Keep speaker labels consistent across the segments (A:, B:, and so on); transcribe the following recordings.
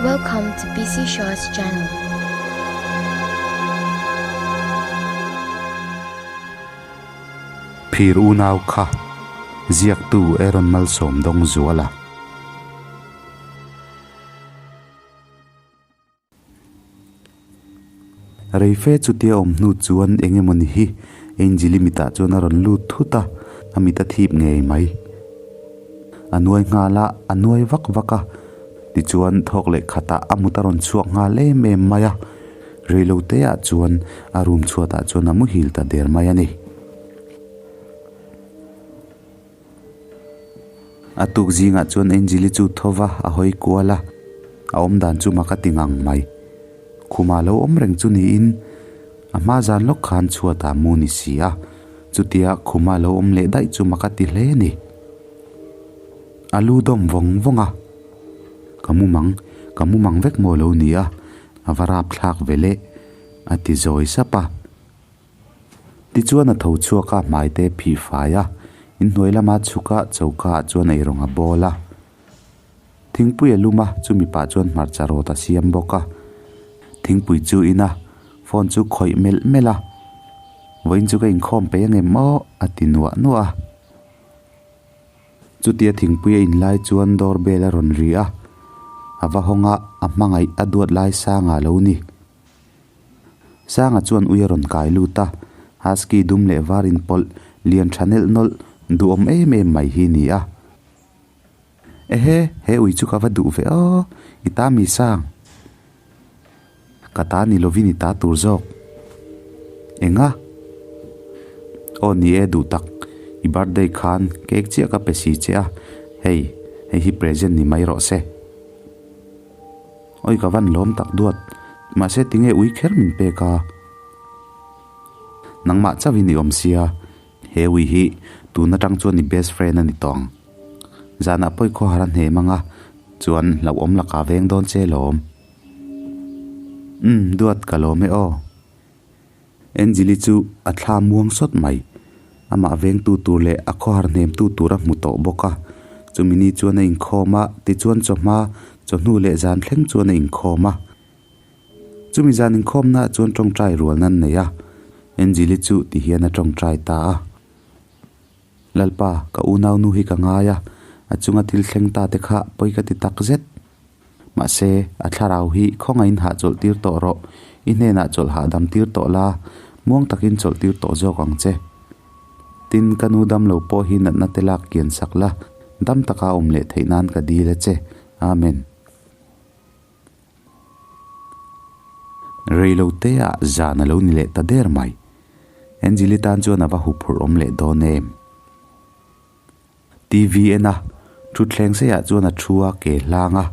A: Welcome to PC Shaw's channel.
B: Phir unau kha ziaktu Aaron Malsawm dawng zual a. Reife chutia awm hnu chuan eng emaw ni hi Angel-i mitah chuan a rawn lut thut a, a mit a thip ngei mai. A nuai nghal a, a nuai vak vak a, tichuan thawk leh khatah a mut a rawn chhuak nghal em em mai a, reilote ah chuan a room chhuatah chuan a muhil ta der mai a ni. A tuk zingah chuan Angel-i chu tho va a hawi kual a, a awm dan chu mak a ti ngang mai. Khumah lo awm reng chu niin a hma zan lawk khan chhuatah mu ni si a, chutia khuma lo awm leh daih chu mak a ti hle a ni. A lu dawm vawng vawng a, Ka mu mang, ka mu mang vek maw lo ni a, a va rap thlak ve leh, a ti zawi sap a. Tichuan a tho chhuak a, hmai te phih fai a, inhnuai lama chhuk a, choka ah chuan eirawng a bawl a. Thingpui a lum a, chumi pah chuan hmarcha rawt a siam bawk a. Thingpui chu in a, phone chu khawih melh melh a, Vawiin chu ka inkhawm peih angem aw? a ti nuah nuah a. Chutia thingpui a in lai chuan door bell a rawn ri a, a va hawng a, a hmangaih a duat lai sang ah lo ni. Sanga chuan ui a rawn kai lut a, husky dum leh var inpawlh lian tha nelh nawlh duhawm em em mai hi ni a. Ehe, he ui chu ka va duh ve aw, i ta mi Sang? Ka ta ni lovin i ta tur zawk. Enga? Aw ni e duh tak, i birthday khan cake chiah ka pe si che a, hei, hei hi present ni mai rawh se. Oi ka van lawm tak duat, mahse tinge ui kher min pek a? Nangmah chauhin i awm sia, he ui hi tun atang chuan i best friend a ni tawh ang. Zanah pawh i khawhar a hnem ang a, chuan hlauhawm lakah veng dawn che lawm. Umm duat ka lawm e aw. Angeli chu a thla muang sawt mai. Amah vengtu tur leh a khawhar hnemtu tur a hmu tawh bawk a. Chumi ni chuan a inkhawm a, tichuan chawhma, chawhnu leh zan thleng chuan a inkhawm a. Chumi zan inkhawmnaah chuan tawngtai rual nan nei a, Angeli chu ti hian a tawngtai ta a. Lalpa, ka unaunu hi ka ngai a, a chunga thil thleng ta te kha pawi ka ti tak zet. Mahse, a thlarau hi khawngaihin hahchawlh tir tawh rawh, i hnenah chawlh hahdam tir tawh la, muang takin chawlh tir tawh zawk ang che. Tin, ka nu dam lo pawh hi natna te lak kian sak la, dam taka awm leh theih nan ka dil a che. Amen. Reilo te ah zan a lo ni leh ta der mai. Angeli tan chuan a va huphurh awm leh dawn em? TV en a, thutthleng seiah chuan a thu a ke hlang a,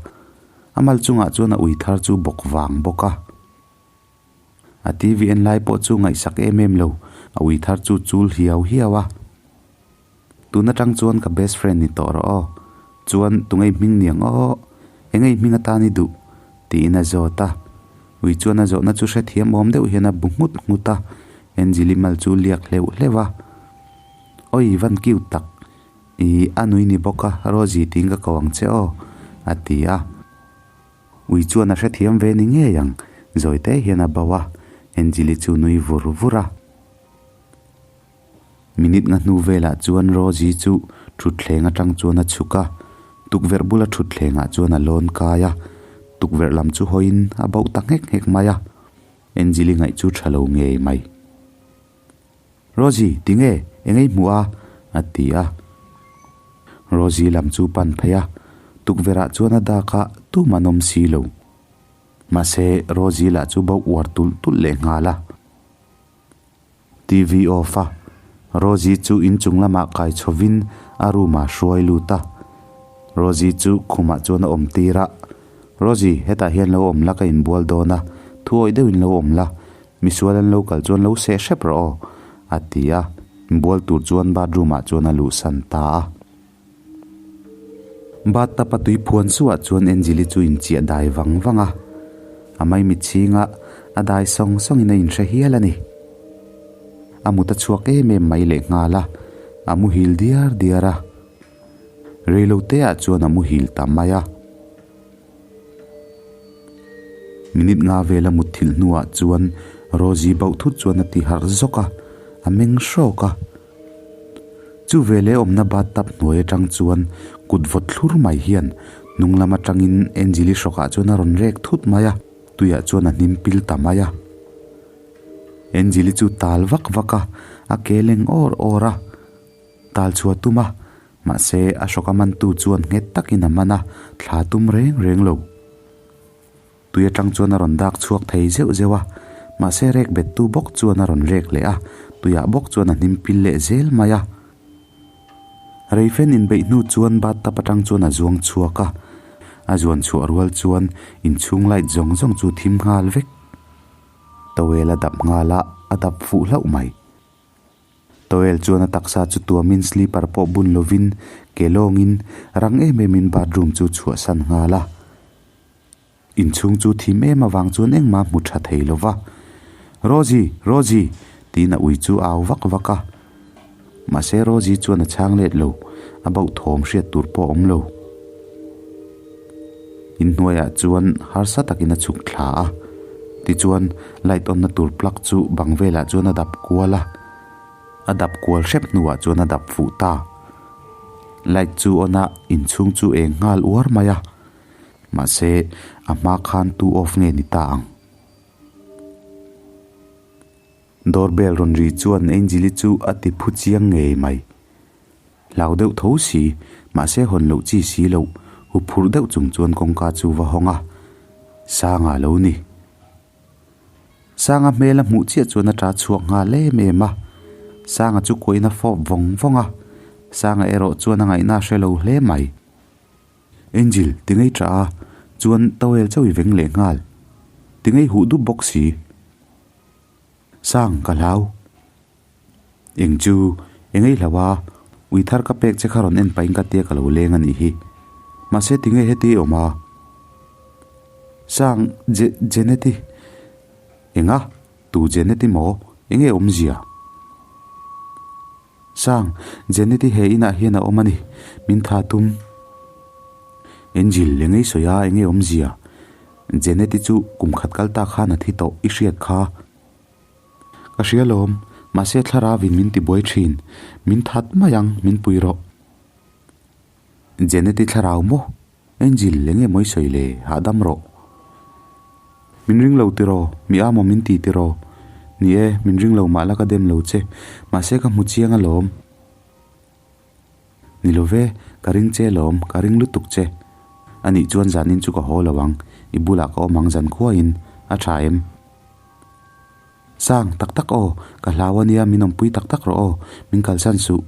B: a mal chungah chuan a ui thar chu bawk vang bawk a. A TV en lai pawh chu ngaihsak em em lo, a ui thar chu chul hiau hiau a. Tun atang chuan ka best friend ni tawh rawh aw, chuan tungei hming niang aw, engei hming atan i duh? tiin a zawt a. Ui chuan a zawhna chu hrethiam awm deuh hian a bu nghut nghut a, Angeli mal chu liak hleuh hleuh a. Oi van cute tak, i a nui ni bawk a, Rosie tiin ka ko ang che aw, a ti a. Ui chuan a hrethiam ve ni ngei ang, zawi te hian a bo a, Angeli chu nui vur vur a. Minute nga hnu velah chuan Rosie chu thutthleng atang chuan a chhuk a, tukverh bula thutthlengah chuan a lawn kai a, tukverh lam chu hawiin a bauh ta nghek nghek mai a, Angeli ngaih chu tha lo ngei mai. Rosie, tinge? Engei hmuh a? a ti a. Rosie lam chu pan phei a, tukverhah chuan a dak a, tum an awm si lo. Mahse, Rosie lah chu bo uar tulh tulh leh nghal a. TV off a, Rosie chu inchung lamah kai chhovin a room ah hruai lut a. Rosie chu khumah chuan a awm tir a, Rosie, hetah hian lo awm la ka inbual dawn a, thuawih deuhin lo awm la, Misual an lo kal chuan lo seh hrep rawh aw, a ti a, bual tur chuan bathroom ah chuan a luhsan ta a. Bathtub a tui phuan suah chuan Angeli chu inchiah dai vang vang a, a maimit chhinga a dai sawng sawngin a inhre hial a ni. A mut a chhuak em em mai leh nghal a, a muhil diar diar a. Reilote ah chuan a muhil ta mai a. Minute nga vela mutthilh hnuah chuan Rosie bauh thut chuan a ti harh zawk a, a meng hrawk a. Chu veleh awmna bathtub hnuai atang chuan kut vawt thlur mai hian hnung lam atangin Angeli hrawkah chuan a rawn rek thut mai a, tuiah chuan a hnim pil ta mai a. Angeli chu tal vak vak a, a ke leng awr awr a, tal chhuah tum a, mahse a hrawk a mantu chuan nghet takin a man a, thla tum reng reng lo. Tui atang chuan a rawn dak chhuak thei zeuh zeuh a, mahse rek bettu bawk chuan a rawn rek leh a, tuiah bawk chuan a hnim pil leh zel mai a. Reifen inbeih hnu chuan bathtub atang chuan a zuang chhuak a, a zuan chhuah rual chuan inchhung light zawng zawng chu thim nghal vek. Towel a dap nghal a, a dap fuh hlauh mai. Towel chuan a taksa chu tuamin slipper pawh bun lovin ke lawngin rang em emin bathroom chu chhuahsan nghal a. Inchhung chu thim em avang chuan engmah hmu tha thei lo va. Rosie! Rosie! tiin a ui chu a au vak vak a. Mahse Rosie chuan a chhang let lo, a bauh thawm hriat tur pawh a awm lo. Inhnuaiah chuan harsa takin a chhuk thla a, tichuan light on na tur plug chu bang velah chuan a dap kual a, a dap kual hrep hnuah chuan a dap fuh ta. Light chu on a, inchhung chu eng nghal uar mai a. Mahse, a hma khan tu off nge ni ta ang? Doorbell rawn ri chuan Angel-i chu a ti phu chiang ngei mai. Hlau deuh tho si, mahse hawn loh chi si loh, hu phurh deuh chung chuan kawngka chu va hawng a. Sanga lo ni. Sanga hmel a hmuh chiah chuan a ta chhuak nghal em em a. Sanga chu kuahin a fawp vawng vawng a. Sanga erawh chuan a ngaihna a hre lo hle mai. Angel, ti ngei tah a, chuan towel chauh i veng leh nghal. Ti ngei huh dup bawk si. Sang, ka hlau. Eng chu, eng ei hlau a, ui thar ka pek che kha rawn en pahin ka tia ka lo leng a nih hi. Mahse ti nge heti awm a? Sang, Je, Jeneti. Eng a? Tu Jeneti maw? Eng nge awmzia? Sang, Jeneti he inah hian a awm a ni, min tha tum. Angel, eng ei sawi a, eng nge awmzia? Jeneti chu kum khat kal ta khan a thi tawh, i hriat kha. Ka hria lawm, mahse thlarauin min ti buai thin, min that mai ang, min pui rawh. Jeneti thlarau maw? Angel, eng nge mawi sawi le, hahdam rawh. Min ring lo tiraw, mi a maw min ti tiraw? Ni e, min ring lo mah la ka dem lo che, mahse ka hmu chiang alawm. Ni lo ve, ka ring che alawm, ka ring lutuk che. Anih chuan zanin chu ka haw lo ang, i bulah ka awm ang zan khuaiin, a tha em? Sang, tak tak aw, ka hlau ania, min awmpui tak tak rawh aw, min kalsan suh.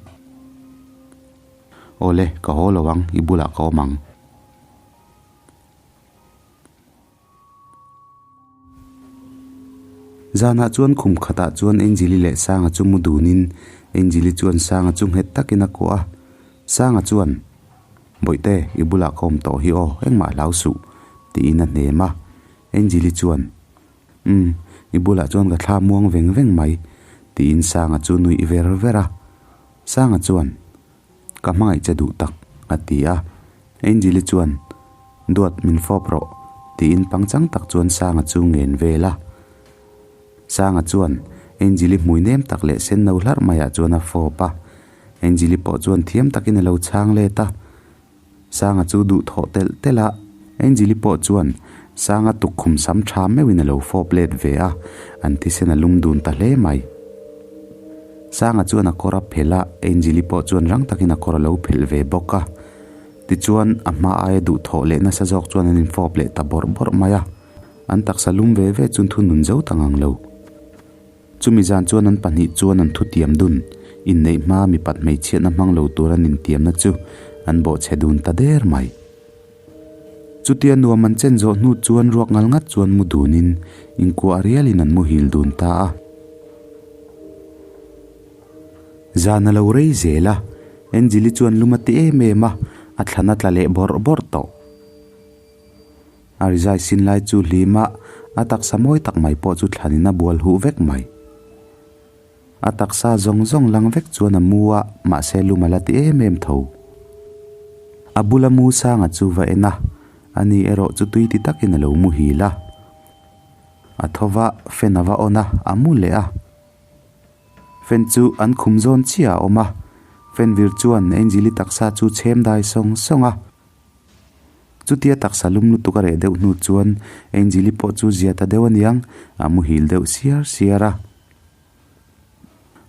B: Awle, ka haw lo ang, i bulah ka awm ang. Zanah chuan khum khatah chuan Angeli leh Sanga chu mu dunin Angeli chuan Sanga chu nghet takin a kuah a. Sanga chuan, Bawihte, i bulah ka awm tawh hi aw, engmah hlau suh, tiin a hnem a. Angeli chuan, Umm, i bulah chuan ka thla muang veng veng mai, tiin Sanga chu nuih ver ver a. Sanga chuan, Ka hmangaih che duh tak, a ti a. Angeli chuan, Duat min fawp rawh, tiin pangchang tak chuan Sanga chu ngen vel a. Sanga chuan Angeli hmui nem tak leh sen no hlarh maiah chuan a fawp a. Angeli pawh chuan thiam takin a lo chhang let a. Sanga chu duh thawh telh telh a, Angeli pawh chuan Sanga tukkhum sam tha meuhin a lo fawp let ve a, an thisen a lum dun ta hle mai. Sanga chuan a kawr a phelh a, Angeli pawh chuan rang takin a kawr a lo phelh ve bawk a. Tichuan, a hma aia duh thawh leh nasa zawk chuan an infawp leh ta bawrh bawrh mai a, an taksa lum ve ve chu thunun zo ta ngang lo. Chumi zan chuan an pahnih chuan an thutiam dun, inneih hma mipat hmeichhiatna hmang lo tur an intiamna chu an bawhchhe dun ta der mai. Chutia nuam an chen zawh hnu chuan ruak ngal ngat chuan mu dunin inkuah rialin an muhil dun ta a. Zan a lo rei zel a, Angeli chuan lum a ti em em a, a thlan a tla leh bawrh bawrh tawh. A rizai sin lai chu hlim a, a taksa mawi tak mai pawh chu thlanin a bual huh vek mai. A taksa zawng zawng lang vek chuan a mu a, mahse lum a la ti em em tho. A bula mu sanga chu va en a, ani erawh chu tui ti takin a lo muhil a. A tho va, fan a va on a, a mu leh a. Fan chu an khum zawn chiah a awm a, fan vir chuan Angel-i taksa chu chhem dai sawng sawng a. Chutia taksa lum lutuk a reh deuh hnu chuan Angel-i pawh chu zia ta deuh aniang, a muhil deuh siar siar a.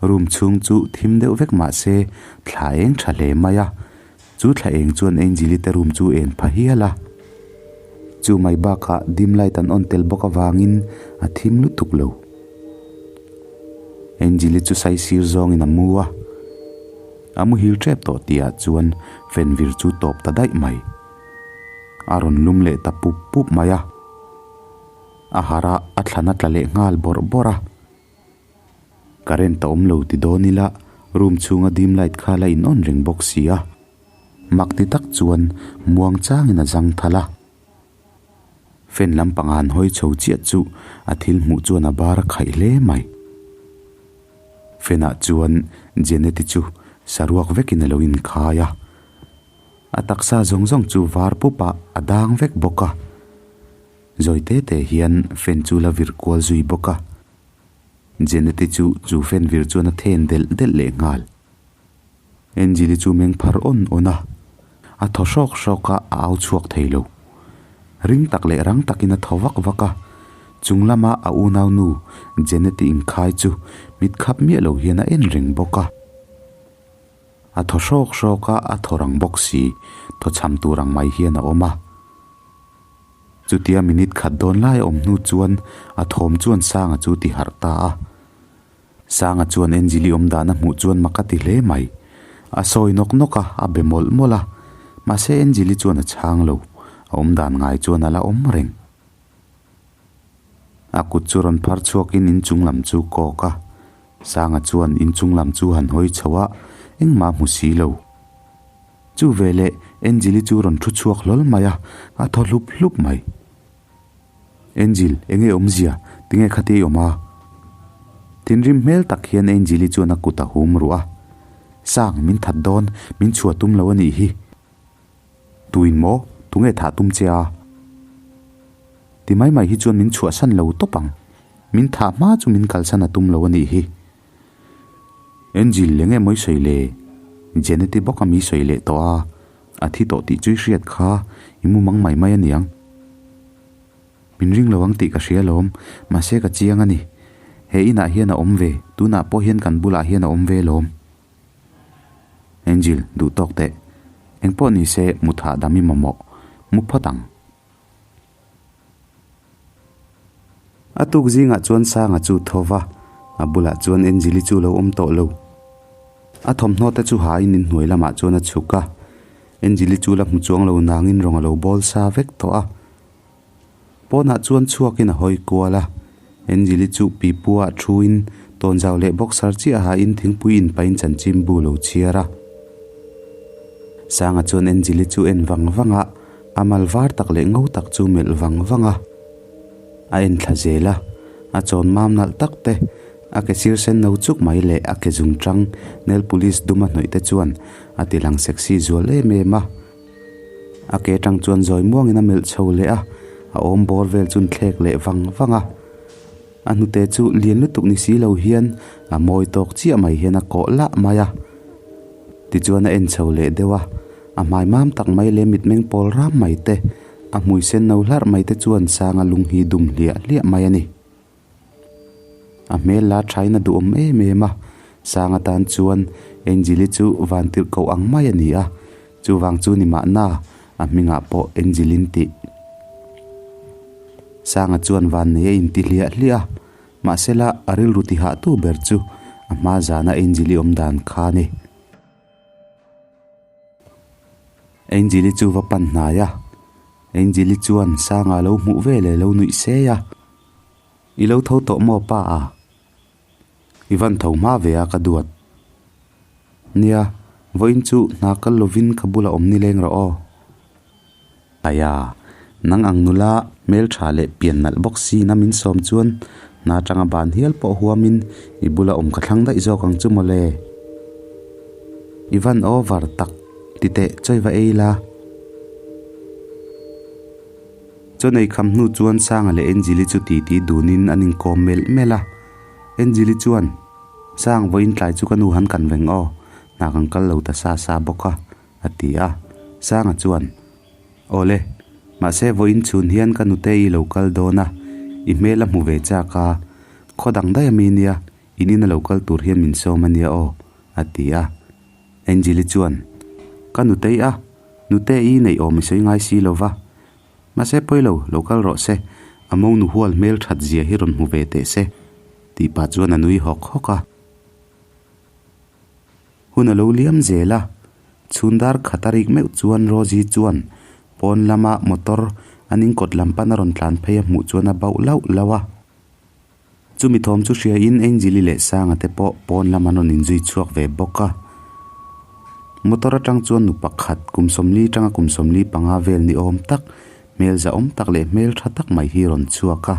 B: Room chhung chu thim deuh vek mah se thla eng tha hle mai a, chu thla eng chuan Angel-i te room chu en pha hial a. Chu mai bakah dim light an on tel bawk avangin a thim lutuk lo. Angel-i chu saisir zawngin a mu a. A muhil tep tawh tihah chuan fenvir chu tawp ta daih mai. A rawn lum leh ta pup pup mai a. A harh a, a thlan a tla leh nghal bawrh bawrh a. Current a awm lo ti dawn ila room chhunga dim light kha la in on reng bawk si a. Mak ti tak chuan muang changin a zang thal a. Fan lampang a han hawi chho chiah chu a thil hmuh chuan a bar a khaih hle mai. Fan-ah chuan Jeneti chu saruak vekin a lo inkhai a. A taksa zawng zawng chu var pupah a dang vek bawk a. Zawi te te hian fan chu la vir kual zui bawk a. Jeneti chu chu fan vir chuan a then delh delh leh nghal. Angel-i chu meng phar awn awn a, a thaw hrawk hrawk a, a au chhuak thei lo. Ring tak leh rang takin a thaw vak vak a, chung lama a unaunu Janet-i inkhai chu mit khap miah lo hian a en reng bawk a. A thaw hrawk hrawk a, a thaw rang bawk si, thaw chham tur ang mai hian a awm a. Chutia minute khat dawn lai a awm hnu chuan a thawm chuan Sanga chu ti harh ta a. Sanga chuan Angel-i awm dan a hmuh chuan mak a ti hle mai. A sawi nawk nawk a, a be mawlh mawlh a. Mahse Angel-i chuan a chhang lo, a awm dan ngai chuan a la awm reng. A kut chu rawn phar chhuakin inchung lam chu kawk a. Sanga chuan inchung lam chu han hawi chho a, engmah hmu si lo. Chu veleh Angel-i chu rawn thu chhuak hlawl mai a, a thaw hlup hlup mai. Angel, enge awmzia? Tinge khati i awm a? Thinrim hmel tak hian Angel-i chuan a kut a hum ruh a. Sang, min that dawn, min chhuah tum lo a nih hi. Tuin maw? Tunge thah tum che a? Ti mai mai hi chuan min chhuahsan lo tawp ang. Min thah hma chu min kalsan a tum lo a nih hi. Angel, enge mawi sawi le? Janet-i bawk a mi sawi leh tawh a, a thi tawh tih chu i hriat kha, i mu mang mai mai aniang. Min ring lo ang tih ka hria alawm, mahse ka chiang a ni. He inah hian a awm ve, tunah pawh hian kan bulah hian a awm ve alawm. Angel, duh tawk teh. Engpawh ni se, mu thah dam i mamawh, mu phawt ang. A tuk zingah chuan Sanga chu tho va, a bulah chuan Angel-i chu lo awm tawh lo. A thawmhnaw te chu hain inhnuai lamah chuan a chhuk a, Angel-i chu la hmu chuang lo nangin rawng a lo bawl sa vek tawh a. Pawnah chuan chhuakin a hawi kual a, Angel-i chu pipu ah thuin tawnzau leh boxer chiah hain thingpui inpain chanchin bu lo chhiar a. Sanga chuan Angel-i chu en vang vang a, A mal var tak leh ngo tak chu melh vang vang a, a en thla zel a, a chawn mam nalh tak te, a ke sir sen no chuk mai leh a ke zung tang nail polish dum a hnawih te chuan a ti lang sexy zual em em a. A ke tang chuan zawi muangin a melh chho leh a, a awm bawr vel chun thlek leh vang vang a. A hnute chu lian lutuk ni si lo hian a mawi tawk chiah mai hian a kawh lah mai a. Tichuan a en chho leh deuh a, a hmai mam tak mai leh mitmeng pawl ram mai te, a hmui sen no hlarh mai te chuan sanga lung hi dum hliah hliah mai a ni. A hmel la thain a duhawm em em a, sanga tan chuan Angel-i chu vantirh koh ang mai a ni a, chuvang chu ni mahna a hmingah pawh Angel-in tih. Sanga chuan van nei a inti hliah hliah a, mahsela a rilru ti hah tu ber chu a hma zana Angel-i awm dan kha a ni. Angel-i chu va pan hnai a, Angel-i chuan Sanga lo hmuh ve leh lo nuih sei a, I lo tho tawh maw pa a? I van tho hma ve a ka duat. Nia, vawiin chu hna kal lovin ka bula awm ni leng rawh aw. Aia, nang ang nula hmeltha leh pian nalh bawk sina min sawm chuan hna tanga ban hial pawh huamin i bula awm ka thlang daih zawk ang chu mawle. I van over tak ti teh chawi va ei la. Chaw nei kham hnu chuan Sanga leh Angeli chu titi dunin an inkawm melh melh a. Angeli chuan, Sang, vawiin tlai chu ka nu han kan veng aw, hna kan kal lo ta sa sa bawk a, a ti a. Sanga chuan, Awle, mahse vawiin chhun hian ka nute i lo kal dawn a, i hmel a hmu ve chak a, khaw dang daih a mi nia, in ina lo kal tur hian min sawm a nia aw, a ti a. Angeli chuan, Ka nutei a, nute i neih awm i sawi ngai si lo va, mahse pawi lo, lo kal rawh se, a monu hual hmel that zia hi rawn hmu ve teh se, tih pah chuan a nui hawk hawk a. Hun a lo liam zel a, chhun dar khat a rik meuh chuan Rosie chuan pawn lama motor an inkawt lam pan a rawn tlan phei a hmuh chuan a bauh lauh lauh a. Chumi thawm chu hriain Angeli leh Sanga te pawh pawn lam an rawn inzui chhuak ve bawk a. Motor atang chuan nu pakhat kum sawmli tanga kum 45 vel ni awm tak, hmel zahawm tak leh hmel tha tak mai hi rawn chhuak a.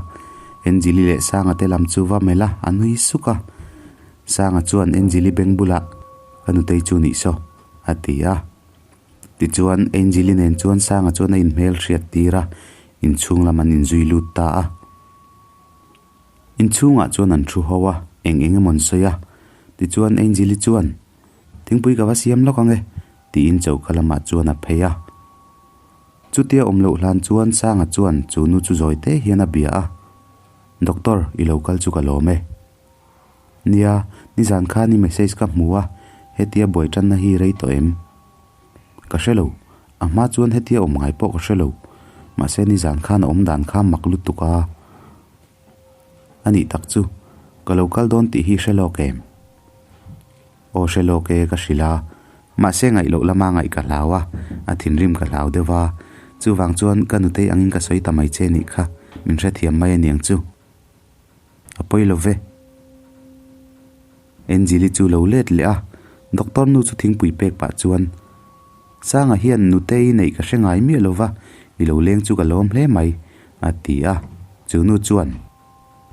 B: Angeli leh Sanga te lam chu va melh a, a nui suk a. Sanga chuan Angeli beng bulah, Ka nutei chu nih saw, a ti a. Tichuan Angeli nen chuan Sanga chuan a inhmel hriat tir a, inchhung lam an inzui lut ta a. Inchhungah chuan an thu ho a, eng eng emaw an sawi a. Tichuan Angeli chuan, Thingpui ka va siam lawk ang e, tiin choka lamah chuan a phei a. Chutia awm loh hlan chuan Sanga chuan chu nu chu zawi te hian a bia a, Doctor, i lo kal chu ka lawm e. Nia, nizan khan i message ka hmu a, hetia buai tanna hi rei tawh em? Ka hre lo, a hma chuan hetia awm ngai pawh ka hre lo, mahse nizan khan a awm dan kha mak lutuk a. A nih tak chu, ka lo kal dawn tih hi hre lawk em? Aw hre lawk e ka hrilh a, mahse ngaih loh lama ngaih ka hlau a, a thinrim ka hlau deuh a, chuvang chuan ka nutei angin ka sawi ta mai che nih kha, min hrethiam mai aniang chu. A pawi lo ve. Angeli chu lo let leh a, doctor nu chu thingpui pek pah chuan, Sanga hian nutei neih ka hre ngai miah lo va, i lo leng chu ka lawm hle mai, a ti a. Chu nu chuan,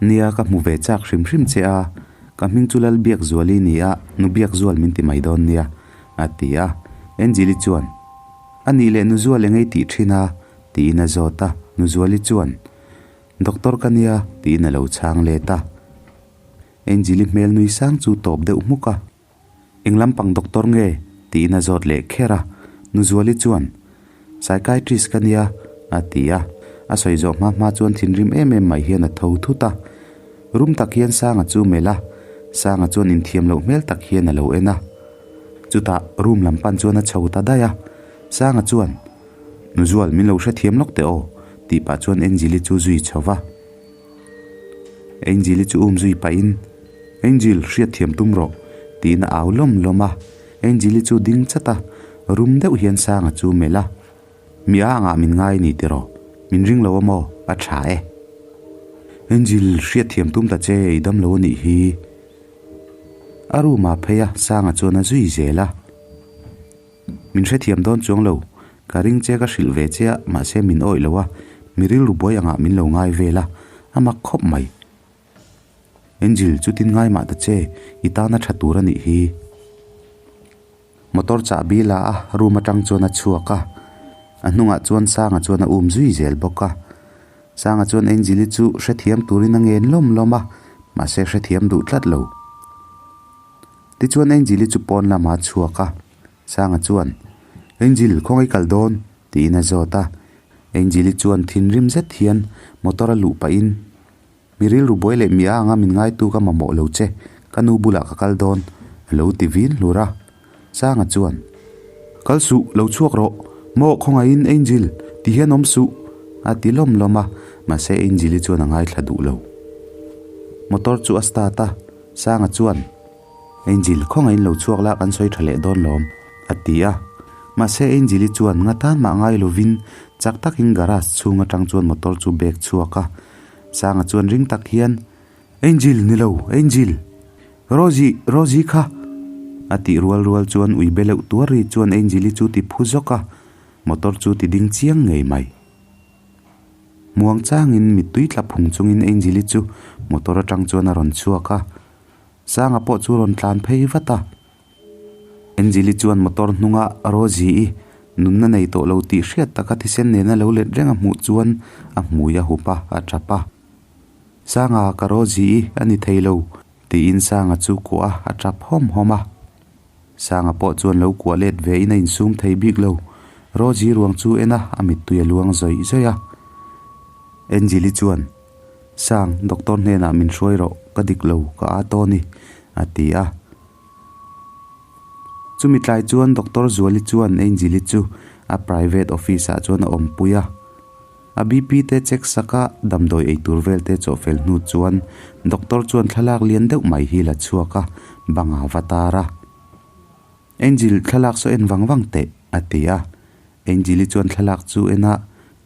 B: Nia ka hmu ve chak hrim hrim che a, ka hming chu Lalbiakzuali ni a, nu Biakzual min ti mai dawn nia, a ti a. Angeli chuan, A nih leh Nuzual engei tih thin a? tiin a zawt a, Nuzuali chuan, Doctor ka nia, tiin a lo chhang let a. Angeli hmel nui sang chu tawp deuh hmuk a. Eng lampang doctor nge? tiin a zawt leh kher a. Nuzuali chuan, Psychiatrist ka nia, a ti a. A sawi zawh hma hma chuan thinrim em em mai hian a tho thut a. Rum tak hian Sanga chu melh a, Sanga chuan inthiam loh hmel tak hian a lo en a. Chutah room lam pan chuan a chho ta daih a. Sanga chuan, Nuzual, min lo hrethiam lawk teh aw, tih pah chuan Angel-i chu zui chho va. Angel-i chu um zui pahin, Angel, hriatthiam tum rawh, tiin a au lawm lawm a. Angel-i chu ding chat a, rum deuh hian Sanga chu melh a. Mi a angah min ngai ni tiraw? Min ring lo a maw? A tha e. Angel, hriatthiam tum ta che, i dam lo a nih hi. A room-ah phei a, Sanga chuan a zui zel a. Min hrethiam dawn chuang lo, ka ring che ka hrilh ve che a, mahse min awih lo a, mi rilru buai angah min lo ngai vel a, a mak khawp mai. Angel, chutin ngai mah ta che, i tana tha tur a nih hi. Motor chahbi la a, room atang chuan a chhuak a, a hnungah chuan Sanga chuan a um zui zel bawk a. Sanga chuan Angel-i chu hrethiam turin a ngen lawm lawm a, mahse hrethiam duh tlat lo. Tichuan Angel-i chu pawn lamah a chhuak a, Sanga chuan, Angel, khawngaih kal dawn? tiin a zawt a. Angel-i chuan thinrim zet hian motor a luh pahin, Mi rilru buai leh mi a anga min ngaitu ka mamawh lo che, ka nu bulah ka kal dawn, a lo ti vin hlur a. Sanga chuan, Kal suh, lo chhuak rawh, maw khawngaihin Angel, ti hian awm suh, a ti lawm lawm a, mahse Angel-i chuan a ngaithla duh lo. Motor chu a start a. Sanga chuan, Angel, khawngaihin lo chhuak la kan sawi tha leh dawn lawm, a ti a. Mahse Angel-i chuan nga tan mah ngai lovin chak takin garage chhung atang chuan motor chu bag chhuak a. Sanga chuan ring tak hian, Angel, ni lo, Angel! Rosie, Rosie kha! A tih rual rual chuan ui be leuh tuar ri chuan Angel-i chu ti phu zawk a, motor chu ti ding chiang ngei mai. Muang changin mittui tla phung chungin Angel-i chu motor atang chuan a rawn chhuak a, Sanga pawh chu rawn tlan phei vat a. Angel-i chuan motor hnunga Rosie-i Nunna nei tawh lo tih hriat taka thisen nena lo let reng a hmuh chuan a hmui a hup a, a tap a. Sanga ka Rosie-i a ni thei lo, tiin Sanga chu kuah a, a tap hawm hawm a. Sanga pawh chuan lo kuah let ve in a insum thei bik lo. Rosie ruang chu en a, a mittui a luang zawih zawih a. Angel-i chuan, Sang, doctor hnenah min hruai rawh, ka dik lo, ka â tawh a ni, a ti a. Chumi tlai chuan Doctor Zuali chuan Angel-i chu a private office ah chuan a awmpui a. A BP te check sak a, damdawi ei tur vel te chawhfel hnu chuan Doctor chuan thlalak lian deuh mai hi la chhuak a, bangah va tar a. Angel, thlalak saw en vang vang teh, a ti a. Angel-i chuan thlalak chu en a,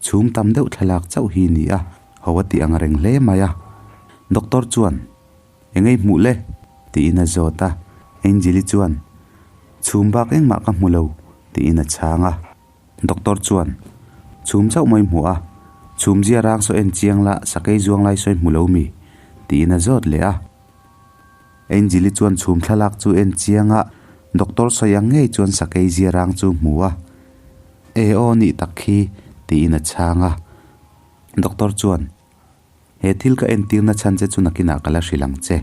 B: chhum tam deuh thlalak chauh hi ni a, ho a ti ang reng hle mai a. Doctor chuan. Engei hmuh le? tiin a zawt a. Angel-i chuan, Chhum bak engmah ka hmu lo, tiin a chhang a. Doctor chuan, Chhum chauh mai hmuh a, chhum zia rang saw en chiang la, sakei zuang lai sawi hmu lo mi? tiin a zawt leh a. Angel-i chuan chhum thlalak chu en chiang a, doctor sawi ang ngei chuan sakei zia rang chu hmu a. E aw nih tak khi, tiin a chhang a. Doctor chuan, He thil ka entirna chhan che chu nakinah ka la hrilh ang che.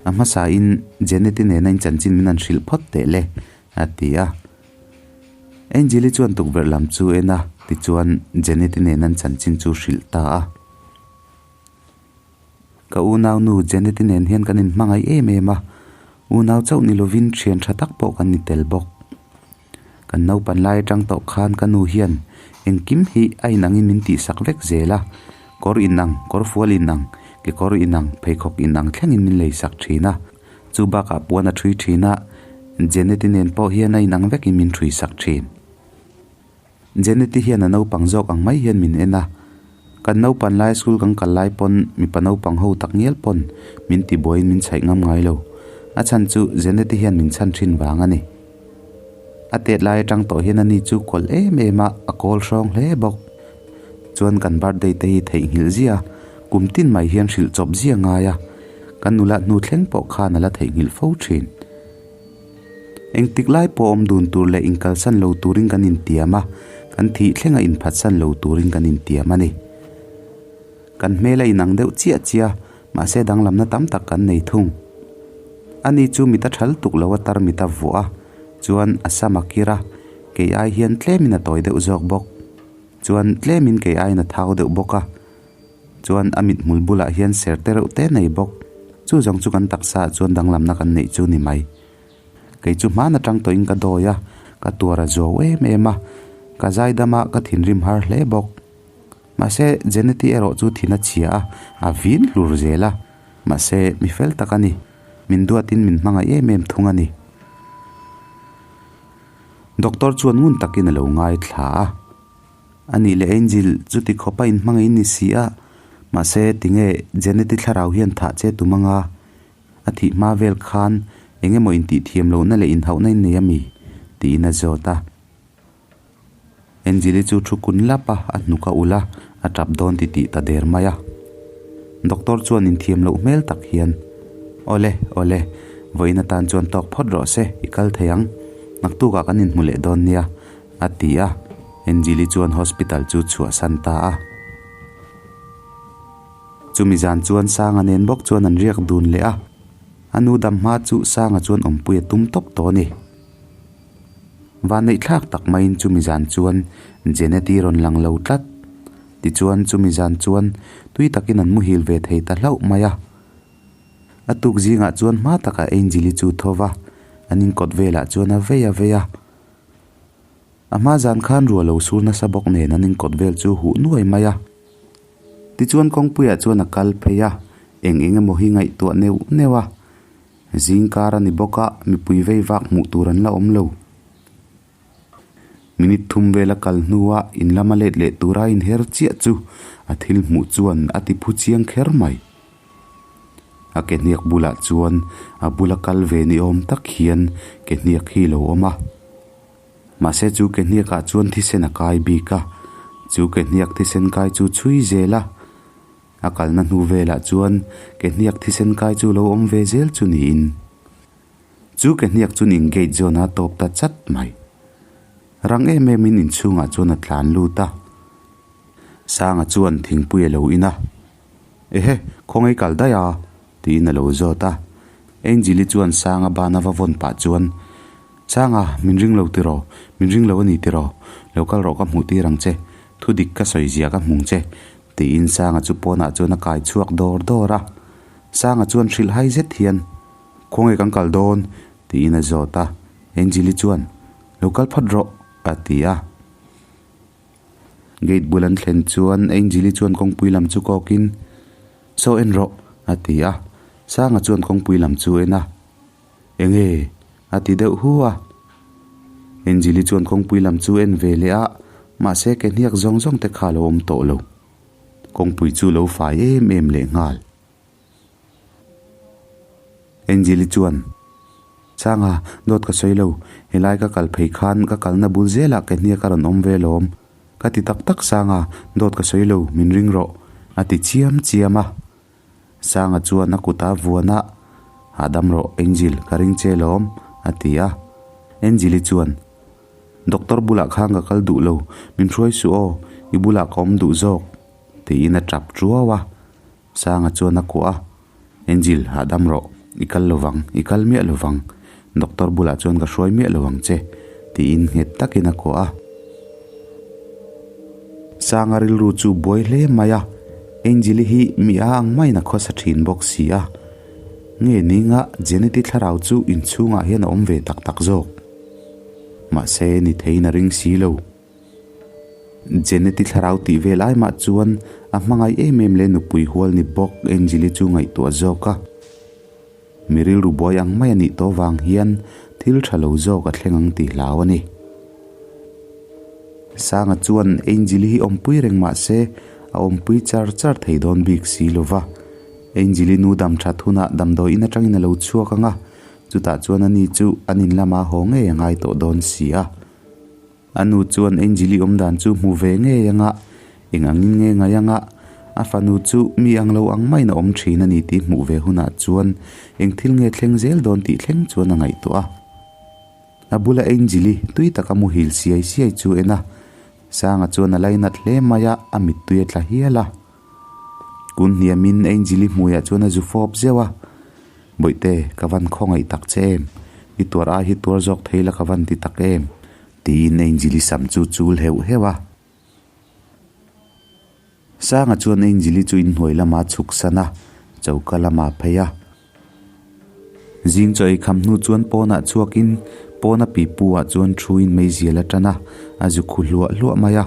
B: A hmasain Janet-i nena in chanchin min han hrilh phawt teh le, a ti a. Angel-i chuan tukverh lam chu en a, tichuan Janet-i nena an chanchin chu hrilh ta a. Ka unaunu Janet-i nen hian kan inhmangaih em em a, unau chauh ni lovin thian tha tak pawh kan ni tel bawk. Kan naupan lai atang tawh khan ka nu hian engkim hi a inangin min tihsak vek zel a, kawr inang, kawr fual inang, kekawr inang, pheikhawk inang thlengin min leisak thin a. Chu bakah puan a thui thin a, Janet-i nen pawh hian a inang vekin min thuisak thin. Janet-i hian a naupang zawk ang mai hian min en a, kan naupan lai school kan kal lai pawn mipa naupang ho tak ngial pawn min tibuaiin min chhaih ngam ngai lo. A chhan chu Janet-i hian min chhan thin vang a ni. A tet lai atang tawh hian ani chu kawlh em em a, a kawl hrawng hle bawk. Chuan kan birthday te hi theihnghilh zia, kum tin mai hian hrilh chawp zia ngai a, kan nula hnu thleng pawh khan a la theihnghilh fo thin. Engtik lai pawh awm dun tur leh inkalsan lo turin kan intiam a, kan thih thlenga inphatsan lo turin kan intiam a ni. Kan hmel a inang deuh chiah chiah, mahse danglamna tam tak kan nei thung. Ani chu mit a thal tuk lo a tar mit a vuah a, chuan a sam a kir a, kei ai hian tlemin a tawi deuh zawk bawk. Chuan tlemin kei aiin a thau deuh bawk a. Chuan a mithmul bulah hian ser te reuh te nei bawk. Chu zawng chu kan taksa ah chuan danglamna kan neih chu ni mai. Kei chu hman atang tawhin ka dawi a, ka tuar a zuau em em a, ka zaidam a, ka thinrim har hle bawk. Mahse Jeneti erawh chu thin a chhia a, a vin hlur zel a. Mahse mi fel tak a ni. Min duatin min hmangaih em em thung a ni. Doctor chuan ngun takin a lo ngaithla a. A nih leh Angel, chuti khawp a inhmangaih ni si a, mahse tinge Janet-i thlarau hian thah che tum anga a thih hma vel khan eng emaw intihthiam lohna leh inhauhna in nei a mi? tiin a zawt a. Angel-i chu thu kun lap a, a hnuk a ulh a, a tap dawn ti tih ta der mai a. Doctor chuan inthiam loh hmel tak hian, Awle, awle, vawiin atan chuan tawk phawt rawh se, i kal thei ang. Naktukah kan inhmu leh dawn nia. A ti a, Angel-i chuan hospital chu chhuahsan ta a. Chumi zan chuan Sanga nen bawk chuan an riak dun leh a, a nu dam hma chu Sanga chuan awmpui a tum tawp tawh a ni. Vanneihthlak tak maiin chumi zan chuan Janet-i rawn lang lo tlat. Tichuan chumi zan chuan tui takin an muhil ve thei ta hlauh mai a. A tuk zingah chuan hma takah Angel-i chu tho va, an inkawt velah chuan a vei a vei a. A hma zan khan ruah lo sur nasa bawk nen an inkawt vel chu huh nuai mai a. Tichuan kawngpuiah chuan a kal phei a, eng eng emaw hi ngaihtuah neuh neuh a. Zing kar a ni bawk a, mipui vei vak hmuh tur an la awm lo. Minute thum vel a kal hnua in lama let leh tura inher chiah chu a thil hmuh chuan a ti phu chiang kher mai. A ke hniak bulah chuan a bula kal ve ni awm tak hian ke hniak hi lo awm a. Mahse chu ke hniakah chuan thisen a kai bik a, chu ke hniak thisen kai chu chhui zel a. A kalna hnu velah chuan ke hniak thisen kai chu lo awm ve zel chu niin. Chu ke hniak chuan in gate zawn a tawp ta chat mai. Rang em em in inchhungah chuan a tlan lut a. Sanga chuan thingpui a lo in a. Ehe, khawngaih kal daih a? tiin a lo zawt a. Angel-i chuan Sanga bana va vawn pah chuan, Sanga, min ring lo tiraw? Min ring lo a ni tiraw? Lo kal rawh ka hmuh tir ang che. Thu dik ka sawi zia ka hmung che, tiin Sanga chu pawnah chuan a kai chhuak dawr dawr a. Sanga chuan hrilh hai zet hian, Khawngaih kan kal dawn? tiin a zawt a. Angel-i chuan, Lo kal phawt rawh, a ti a. Gate bul an thlen chuan Angel-i chuan kawngpui lam chu kawkin, Saw en rawh, a ti a. Sanga chuan kawngpui lam chu en a. Enge? a ti deuh hu a. Angel-i chuan kawngpui lam chu en ve leh a, mahse ke hniak zawng zawng te kha a lo awm tawh lo. Kawngpui chu lo fai em em leh nghal. Angel-i chuan, Sanga, dawt ka sawi lo. Helai ka kal phei khan ka kalna bul zelah ke hniak a rawn awm ve lawm. Ka ti tak tak Sanga, dawt ka sawi lo, min ring rawh, a ti chiam chiam a. Sanga chuan a kut a vuan a, Hahdam rawh Angel, ka ring che lawm, a ti a. Angel-i chuan, Doctor bulah khan ka kal duh lo, min hruai suh aw, i bulah ka awm duh zawk, tiin a tap tuau a. Sanga chuan a kuah a, Angel, hahdam rawh, i kal lovang, i kal miah lovang, doctor bulah chuan ka hruai miah lo ang che, tiin nghet takin a kuah a. Sanga rilru chu buai hle mai a, Angel-i hi mi a ang maiin a khawsa thin bawk si a. Nge ninga Janet-i thlarau chu inchhungah hian a awm ve tak tak zawk. Mahse, ni theiin a ring si lo. Janet-i thlarau tih vel ai mah chuan a hmangaih em em leh nupui hual ni bawk Angel-i chu ngaihtuah zawk a. Mi rilru buai ang mai a nih tawh vang hian thil tha lo zawk a thleng ang tih hlau a ni. Sanga chuan Angel-i hi awmpui reng mah se a awmpui char char thei dawn bik si lo va. Angel-i nu dam that hunah damdawiin atangin a lo chhuak ang a, chutah chuan ani chu an in lama haw ngei a ngai tawh dawn si a. A nu chuan Angel-i awm dan chu hmu ve ngei anga, eng angin nge ngai anga, a fanu chu mi ang lo ang maiin a awm thin a ni tih hmuh ve hunah chuan eng thil nge thleng zel dawn tih thleng chuan a ngaihtuah a. A bula Angel-i tui taka muhil siai siai chu en a, Sanga chuan a lainat hle mai a, a mittui a tla hial a. Kun hniamin Angel-i hmuiah chuan a zu fawp zeuh a, Bawihte, ka van khawngaih tak che em? I tuar ai hi tuar zawk thei la ka van ti tak em? Tiin Angel-i sam chu chul heuh heuh a. Sanga chuan Angel-i chu inhnuai lama chhuk san a, choka lama phei a. Zing chaw ei kham hnu chuan pawnah chhuakin pawna pipu ah chuan thuin meizial a tan a, a zu khu hluah hluah mai a.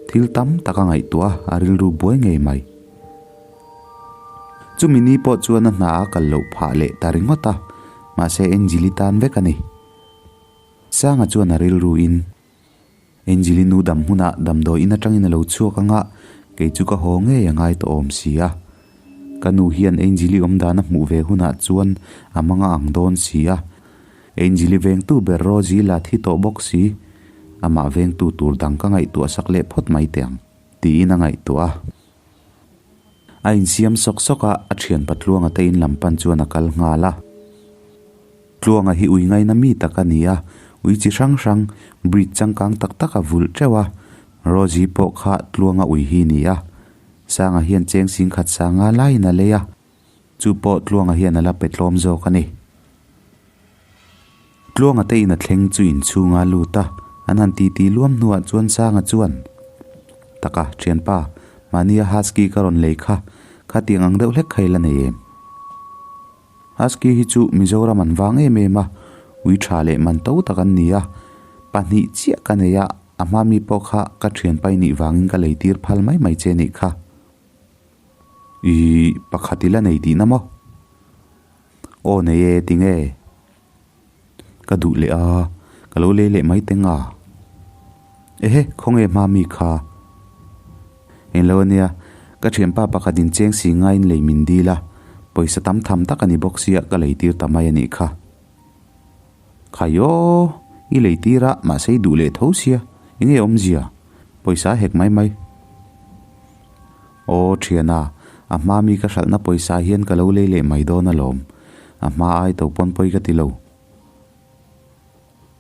B: Thil tam tak a ngaihtuah a, a rilru buai ngei mai. Chumi ni pawh chuan a hna a kal loh phah leh ta ringawt a, mahse Angel-i tan vek a ni. Sanga chuan a rilru in, Angel-i nu dam hmunah damdawiin atangin a lo chhuak anga, kei chu ka haw ngei a ngai tawh awm si a. Ka nu hian Angel-i awm dan a hmuh ve hunah chuan a manga ang dawn si a. Angel-i vengtu ber Rosie la thi tawh bawk si. Amah vengtu tur dang ka ngaihtuah sak leh phawt mai teh ang, tiin a ngaihtuah a. A insiam sawk sawk a, a thianpa Tluanga te in lam pan chuan a kal nghal a. Tluanga hi ui ngaina mi tak a ni a, ui chi hrang hrang, breed changkang tak tak a vulh teuh a. Rosie pawh kha Tluanga ui hi ni a. Sanga hian cheng sing khat sanga laiin a lei a. Chu pawh Tluanga hian a la pe tlawm zawk a ni. Tluanga te in a thleng chu inchhunga lut a, an han titi luam hnuah chuan Sanga chuan, Taka, thianpa, mahnia husky ka rawn lei kha, khatiang ang deuh hlek kha i la nei em? Husky hi chu Mizoram an vang em em a, ui tha leh man to tak an ni a, pahnih chiah ka nei a, a hma mi pawh kha ka thianpa i nih vangin ka lei tir phal mai mai che nih kha. Ih, pakhat i la nei tihna maw? Aw nei e, tinge? Ka duh leh a, ka lo lei leh mai teng a. Ehe, khawnge hma mi kha? Englo ania, ka thianpa pakhat in cheng si ngaiin lei min dil a, pawisa tam tham tak a ni bawk sia ka lei tir ta mai a nih kha. Khai aw, i lei tir a, mahse i duh leh tho sia, enge awmzia? Pawisa a hek mai mai. Aw thiana, a hma mi ka hralhna pawisa hian ka lo lei leh mai dawn alawm. A hma ai to pawn pawi ka ti lo.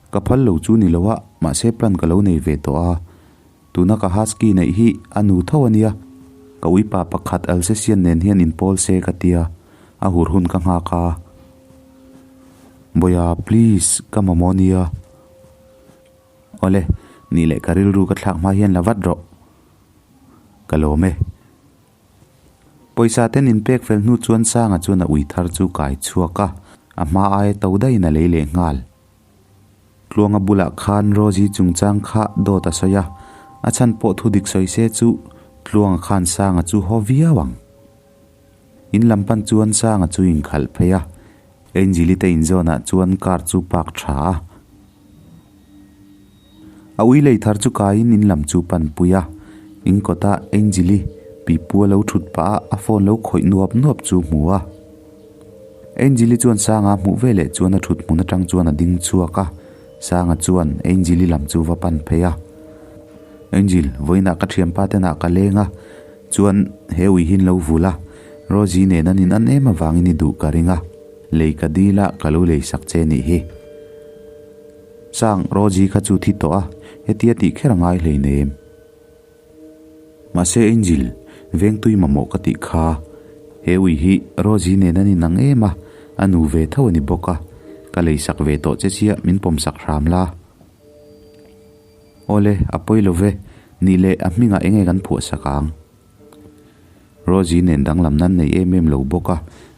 B: Ka phal lo chu ni lo a, Mahse plan ka lo nei ve tawh a. Tuna ka husky neih hi a nu tho a nia. Ka uipa pakhat Alsatian nen hian inpawl se ka tia, a hur hun ka nghak a. Bawiha please ka mamawh nia. Awle, nih leh ka rilru ka thlak hma hian la vat rawh. Ka lawm e. Pawisa ten inpek fel hnu chuan Sanga chuan a ui thar chu kai chhuak a, a hma aia to daihin a lei leh nghal. Tluanga bulah khan Rosie chungchang kha dawt a sawi a, a chhan pawh thu dik sawi se chu Tluanga khan Sanga chu haw viau ang. In lam pan chuan Sanga chu inkhalh phei a, Angel-i te inzawnah chuan car chu park tha a. A ui lei thar chu kaiin in lam chu pan pui a, in kawta Angel-i pipu a lo thut pah a, a phone lo khawih nuap nuap chu hmu a. Angel-i chuan Sanga hmuh ve leh chuan a thut hmun atang chuan a ding chhuak a, Sanga chuan Angel-i lam chu va pan phei a. Angel, vawiinah ka thianpa tenah ka leng a, chuan he ui hi in lo vul a, Rosie nen an in an em avangin i duh ka ring a, lei ka dil a, ka lo lei sak che nih hi. Sang, Rosie kha chu thi tawh a, hetia tih kher a ngai hleinem. Mahse Angel, vengtui mamawh ka tih kha, he ui hi Rosie nen an inang em a, a nu ve tho a ni bawk a, ka leisak ve tawh che chiah min pawmsak hram la. Awle, a pawi lo ve, nih leh a hmingah enge kan phuahsak ang? Rosie nen danglam nan nei em em lo bawk a,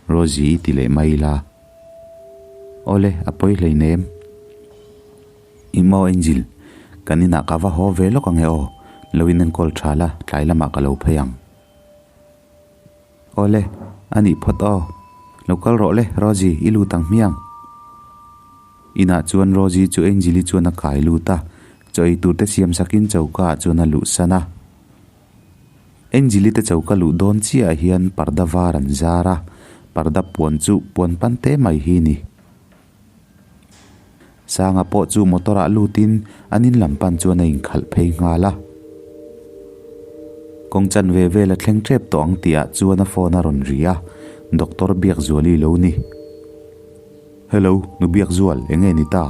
B: Rosie i ti leh mai ila. Awle, a pawi hleinem. I maw Angel, kan inah ka va haw ve lawk ang e aw, lo in enkawl tha la, tlai lamah ka lo phei ang. Awle, a nih phawt aw. Lo kal rawh le, Rosie, i lut ang hmiang. Inah chuan Rosie chu Angel-i chuan a kai lut a, chaw ei tur te siam sakin choka ah chuan a luhsan a. Angel-i te choka luh dawn chiah hian parda var an zar a, parda puan chu puan pan te mai hi ni. Sanga pawh chu motor ah lutin an in lam pan chuan a inkhalh phei nghal a. Kawng chanve vel a thleng tep tawh ang tih ah chuan a phone a rawn ri a, Doctor Biakzuali lo ni. Hello, nu Biakzual, eng nge ni ta?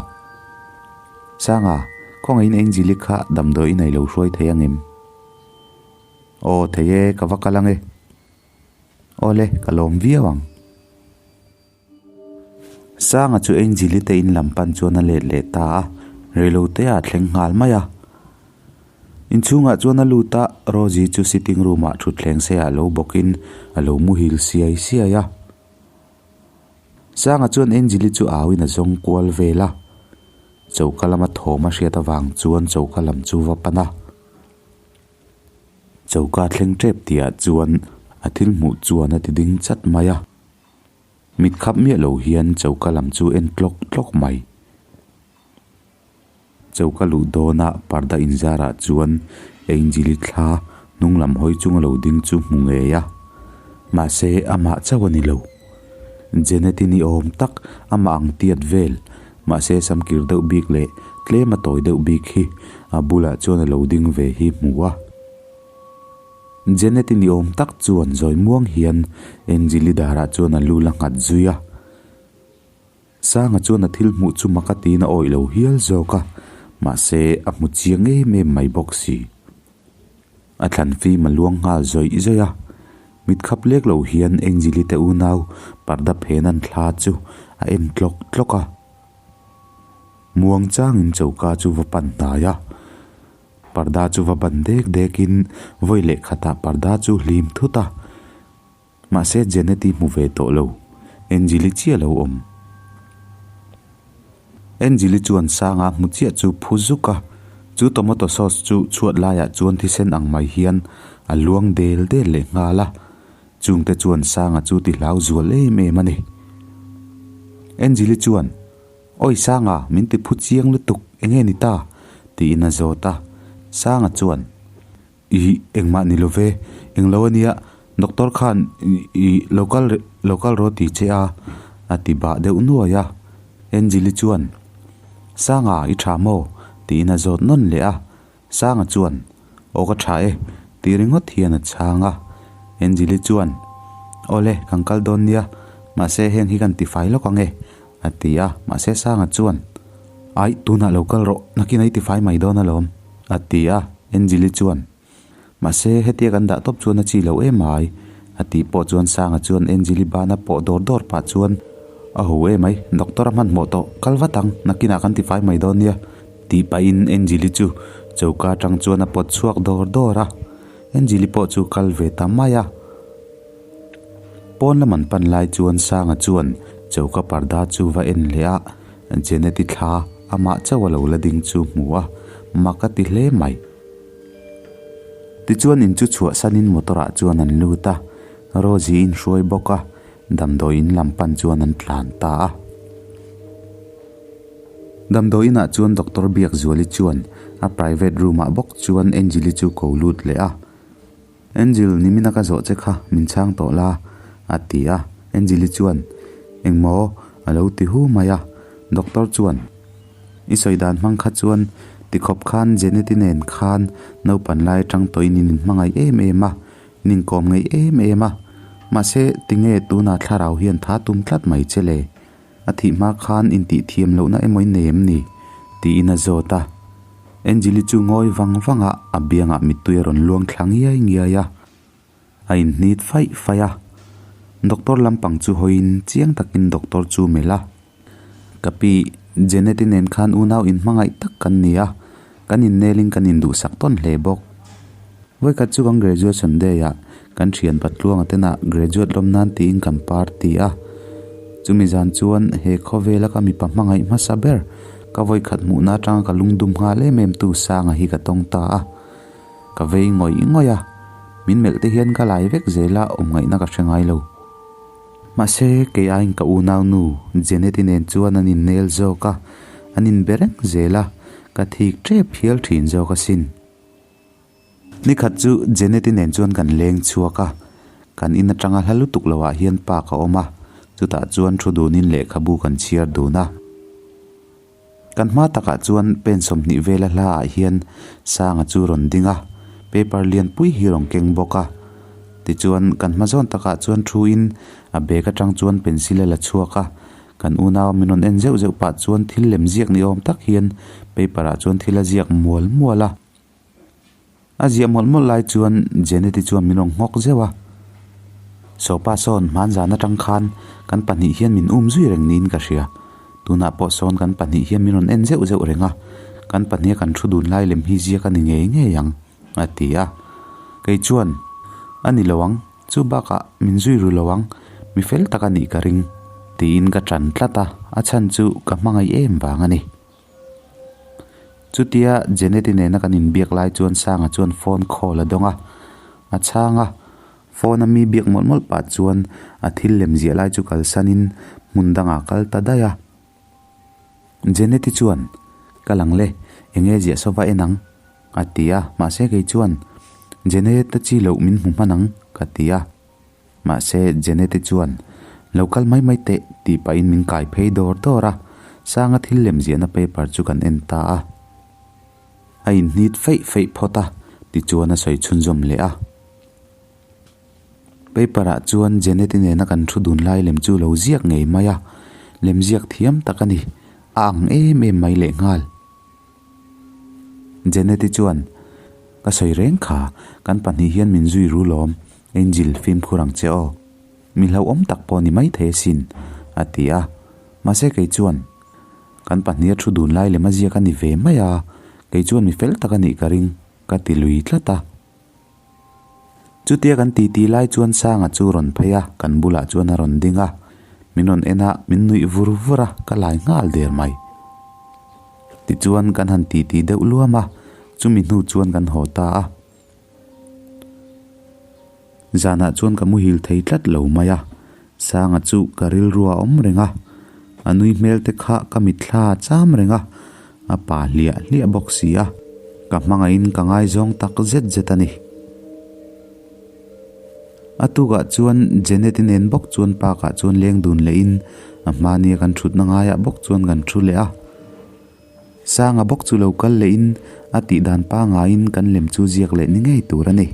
B: Sanga, khawngaihin Angel-i kha damdawi in a ilo hruai thei ang em? Aw, thei e, ka va kal ang e. Awle, ka lawm viau ang. Sanga chu Angel-i te in lam pan chuan a let leh ta a, reilote ah a thleng nghal mai a. Inchhungah chuan a lut a, Rosie chu sitting room ah thutthleng sei ah lo bawkin a lo muhil siai siai a. Sanga chuan Angel-i chu auin a zawng kual vel a, choka lama thawm a hriat avang chuan choka lam chu va pan a. Choka thleng tep tihah chuan a thil hmuh chuan a ti ding chat mai a, mit khap miah lo hian choka lam chu en tlawk tlawk mai. Choka luh dawna parda inzarah chuan Angel-i thla hnung lam hawi chunga lo ding chu hmu ngei a, mahse amah chauh a ni lo. Janet-i ni awm tak amah ang tiat vel, mahse samkir deuh bik leh tlem a tawi deuh bik hi a bulah chuan a lo ding ve hi hmu a. Janet-i ni awm tak chuan zawi muang hian Angel-i darah chuan a lu la nghat zui a. Sanga chuan a thil hmuh chu mak a tiin a awih lo hial zawk a, mahse a hmu chiang em em mai bawk si. A thlan fim a luang nghal zawih zawih a, mit khap lek lo hian Angel-i te unau parda phen an thla chu a en tlawk tlawk a. Muang changin choka chu va pan hnai a, parda chu va ban dek dekin vawi leh khatah parda chu hlim thut a. Mahse Janet-i hmu ve tawh lo, Angel-i chiah lo awm. Angel-i chuan Sanga hmu chiah chu phu zuk a, chu tomato sauce chu chhuat laiah chuan thisen ang mai hian a luang del del leh nghal a, chungte chuan Sanga chu ti hlau zual em em a ni. Angel-i chuan, Awi Sanga, min ti phu chiang lutuk, enge ni ta? tiin a zawt a, Sanga chuan, Ih, engmah ni lo ve, englo a nia, doctor khan ih lo kal lo kal rawh ti che a, a ti bah deuh nuai a. Angel-i chuan, Sanga, i tha maw? tiin a zawt nawn leh a. Sanga chuan, Aw ka tha e, ti ringawt hian a chhang a. Angel-i chuan, Awle, kan kal dawn nia, mahse heng hi kan tifai lawk ang e, a ti a. Mahse Sanga chuan, Aih, tunah lo kal rawh, nakin a i tifai mai dawn alawm, a ti a, Angel-i chuan, Mahse, hetia kan dah tawp chuan a chi lo em ai, a tih pawh chuan Sanga chuan Angel-i bana pawh dawr dawr pah chuan, A ho em ai, doctor a hmanhmawh tawh, kal vat ang, nakinah kan tifai mai dawn nia, tih pahin Angel-i chu choka atang chuan a pawt chhuak dawr dawr a, Angel-i pawh chu kal ve ta mai a. Pawn lam an pan lai chuan Sanga chuan choka parda chu va en leh a, Janet-i thla amah chauh a lo la ding chu hmu a, mak a ti hle mai. Tichuan in chu chhuahsanin motor ah chuan an lut a, Rosie inhruai bawk a, damdawi in lam pan chuan an tlan ta a. Damdawi inah chuan Doctor Biakzuali chuan a private room ah bawk chuan Angel-i chu ko lut leh a. Angel, nimina ka zawh che kha min chhang tawh la, a ti a. Angel-i chuan, Engmaw? a lo ti hu mai a. Doctor chuan, I sawi dan hmang kha chuan tikhawp khan Janet-i nen khan naupan lai atang tawhin in inhmangaih em em a, in inkawm ngeih em em a. Mahse, tinge tunah thlarau hian tha tum tlat mai che le? A thih hma khan intih thiam lohna emaw in nei em ni? tiin a zawt a. Angeli chu ngawi vang vang a, a biangah mittui a rawn luang thla ngiai ngiai a. A inhnit faih faih a. Doctor lampang chu hawiin chiang takin doctor chu melh a. Ka pi, Janet-i nen khan unau inhmangaih tak kan ni a, kan innelin kan induhsak tawn hle bawk. Vawikhat chu kan graduation day ah kan thian Patluanga tena graduate lawm nan tiin kan party a. Chumi zan chuan he khawvela ka mipa hmangaih hmasa ber ka vawikhat hmuhna atanga ka lungdum nghal em em tu Sanga hi ka tawng ta a. Ka vei ngawih ngawih a, min melh te hian ka lai vek zel a awm ngaihna ka hre ngai lo. Mahse kei aiin ka unau nu Janet-i nen chuan an innel zawk a, an inbe reng zel a, ka thik tep hial thin zawk asin. Nikhat chu Janet-i nen chuan kan leng chhuak a, kan in atanga hla lutuk lo ah hian park a awm a, chutah chuan thu dunin lehkhabu kan chhiar dun a. Kan hma takah chuan pen 20 vela hla ah hian Sanga chu rawn ding a, paper lian pui hi rawn keng bawk a. Tichuan kan hma zawn takah chuan thu in a bag atang chuan pencil a la chhuak a, kan unau min rawn en zeuh zeuh pah chuan thil lem ziak ni awm tak hian paper ah chuan thil a ziak mual mual a. A ziah mawlh mawlh lai chuan Janet-i chuan min rawn nghawk zeuh a. Sopa sawn hmanzan atang khan kan pahnih hian min um zui reng niin ka hria. Tunah pawh sawn kan pahnih hian min rawn en zeuh zeuh reng a, kan pahniha kan thu dun lai lem hi ziak a ni ngei ngei ang, a ti a. Kei chuan, A ni lo ang, chu bakah min zui ru lo ang, mi fel tak a nih ka ring, tiin ka ṭan tlat a, a chhan chu ka hmangaih em vang a ni. Chutia Janet-i nena kan inbiak lai chuan Sanga chuan phone call a dawng a, a chhang a, phone a mi biak mawlh mawlh pah chuan a thil lem ziah lai chu kalsanin hmun dangah a kal ta daih a. Janet-i chuan, Kal ang le, eng nge ziah sawva en ang? a ti a, mahse kei chuan, Janet a chi loh min hmu hman ang, ka ti a. Mahse, Janet-i chuan, Lo kal mai mai teh, tih pahin min kai phei dawr dawr a, Sanga thil lem ziahna paper chu kan en ta a. A inhnit feih feih phawt a, tichuan a sawi chhunzawm leh a. Paper-ah chuan Janet-i nena kan thu dun lai lem chu lo ziak ngei mai a, lem ziak thiam tak a ni, a ang em em mai lehnghal. Janet-i chuan, Ka sawi reng kha, kan pahnih hian min zui ru lawm, Angel fimkhur ang che aw. Mi hlauhawm tak pawh ni maithei asin, a ti a. Mahse kei chuan, Kan pahniha thu dun lai lem a ziak a ni ve mai a, kei chuan mi fel tak a nih ka ring, ka ti lui tlat a. Chutia kan titi lai chuan Sanga chu rawn phei a, kan bulah chuan a rawn ding a. Min rawn en a, min nuih vur vur a, ka lai nghal der mai. Tichuan kan han titi deuh luam a, chumi hnu chuan kan haw ta a. Zanah chuan ka muhil thei tlat lo mai a, Sanga chu ka rilru a awm reng a, a nui hmel te kha ka mitthla a cham reng a, a pa hliah hliah bawk si a, ka hmangaihin ka ngaizawng tak zet zet a ni. A tukah chuan Janet-i nen bawk chuan park-ah chuan leng dun lehin a hmania kan thutna ngaiah bawk chuan kan thu leh a. Sanga bawk chu lo kal lehin a tih dan pangaiin kan lem chu ziak leh ni ngei tur a ni.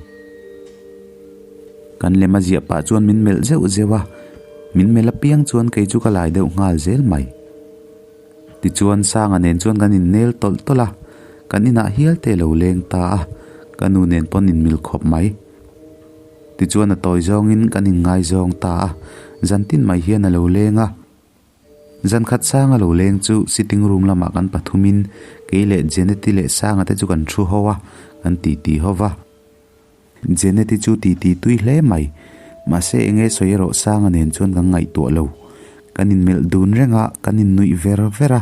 B: Kan lem a ziah pah chuan min melh zeuh zeuh a, min melh apiang chuan kei chu ka lai deuh nghal zel mai. Tichuan Sanga nen chuan kan innel tawlh tawlh a, kan inah hial te lo leng ta a, ka nu nen pawn inmil khawp mai. Tichuan a tawi zawngin kan inngaizawng ta a, zantin mai hian a lo leng a. Zankhat Sanga lo leng chu sitting room lamah kan pathumin kei leh Jeneti leh Sanga te chu kan thu ho a, kan titi ho va. Jeneti chu titi tui hle mai, mahse enge sawi erawh Sanga nen chuan kan ngaihtuah lo. Kan inmelh dun reng a, kan innuih ver ver a.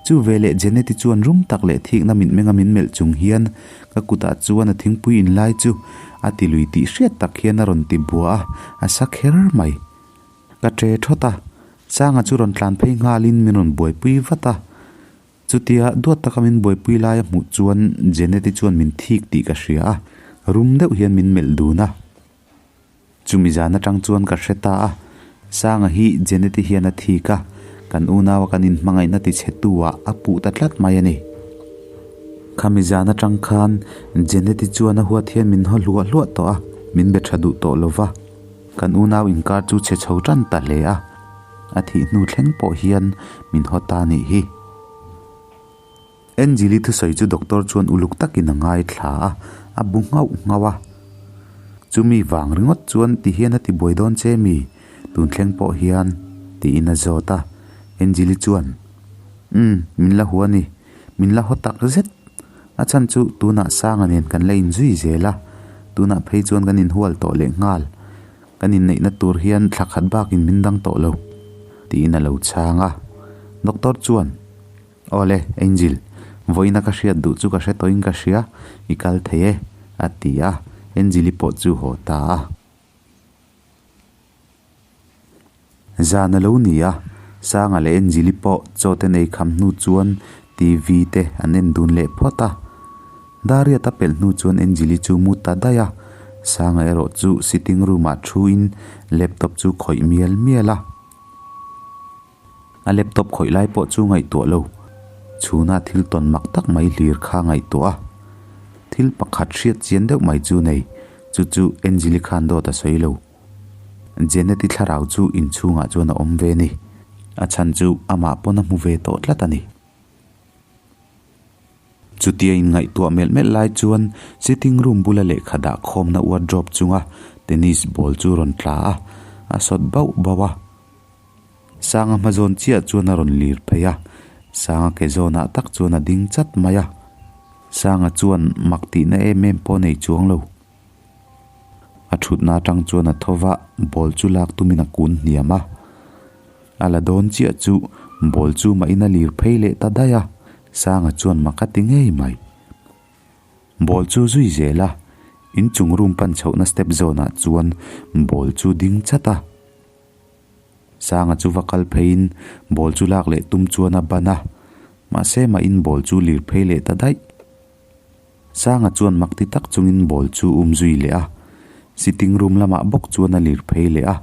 B: Chu veleh Jeneti chuan rum tak leh thikna mitmenga min melh chung hian ka kutah chuan a thingpui inlai chu a tilui tih hriat tak hian a rawn ti bua a, a sa kher mai. Ka ṭe ṭhawt a, Sanga chu rawn tlan phei nghalin min rawn buaipui vat a. Chutia duat taka min buaipui laia hmuh chuan Jeneti chuan min thik tih ka hria a, rum deuh hian min melh dun a. Chumi zan aṭang chuan ka hre ta a, Sanga hi Jeneti hian a thik a, kan unaua kan inhmangaihna tichhe tu ah a puh ta tlat mai a ni. Khami zan aṭang khan Jeneti chuan a huat hian min haw hluah hluah tawh a, min be ṭha duh tawh lo va. Kan unau inkar chu chhe chho tan ta hle a, a thih hnu thleng pawh hian min haw ta nih hi. Anjali thusawi chu doctor chuan uluk takin a ngaithla a, a bu nghauh nghauh a. Chumi vang ringawt chuan ti hian a ti buai dawn che mi, tun thleng pawh hian, tiin a zawt a. Anjali chuan, Umm, min la hua ni, min la haw tak zet. A chhan chu tunah Sanga nen kan la inzui zel a, tunah phei chuan kan inhual tawh leh nghal. Kan inneihna tur hian thla khat bakin min dang tawh lo, tiin a lo chhang a. Doctor chuan, Awle, Angel, vawiina ka hriat duh chu ka hre tawhin ka hria, i kal thei e, a ti a, Angel-i pawh chu haw ta a. Zan a lo ni a, Sanga leh Anjali pawh chaw te nei kham hnu chuan TV te an en dun leh phawt a. Dariat a pelh hnu chuan Anjali chu mu ta daih a, Sanga erawh chu sitting room ah thu in laptop chu khawih mial mial a. A laptop khawih lai pawh chu ngaihtuah lo, chhuna thil tawn mak tak mai hlir kha ngaihtuah a. Thil pakhat hriat chian deuh mai chu nei, chu chu Anjali khan dawt a sawi lo. Jeneti thlarau chu inchhungah chuan a awm ve ni. A chhan chu amah pawn a hmu ve tawh tlat a ni. Chutia inngaihtuah melh melh lai chuan sitting room bula lehkha dah khawmna wardrobe chunga tennis ball chu rawn tla a, a sawt bauh bauh a. Sanga hma zawn chiah chuan a rawn lir phei a, Sanga ke zawnah tak chuan a ding chat mai a. Sanga chuan mak tihna em em pawh a nei chuang lo. A thutna atang chuan a tho va, ball chu lak tumin a kun hniam a. A la dawn chiah chu ball chu mahin a lir phei leh ta daih a, Sanga chuan mak a ti ngei mai. Ball chu zui zel a, inchung room pan chhohna step zawnah chuan ball chu ding chat a. Sanga chu va kal pheiin ball chu lak leh tum chuan a ban a, mahse mahin ball chu lir phei leh ta daih. Sanga chuan mak ti tak chungin ball chu um zui leh a, sitting room lamah bawk chuan a lir phei leh a,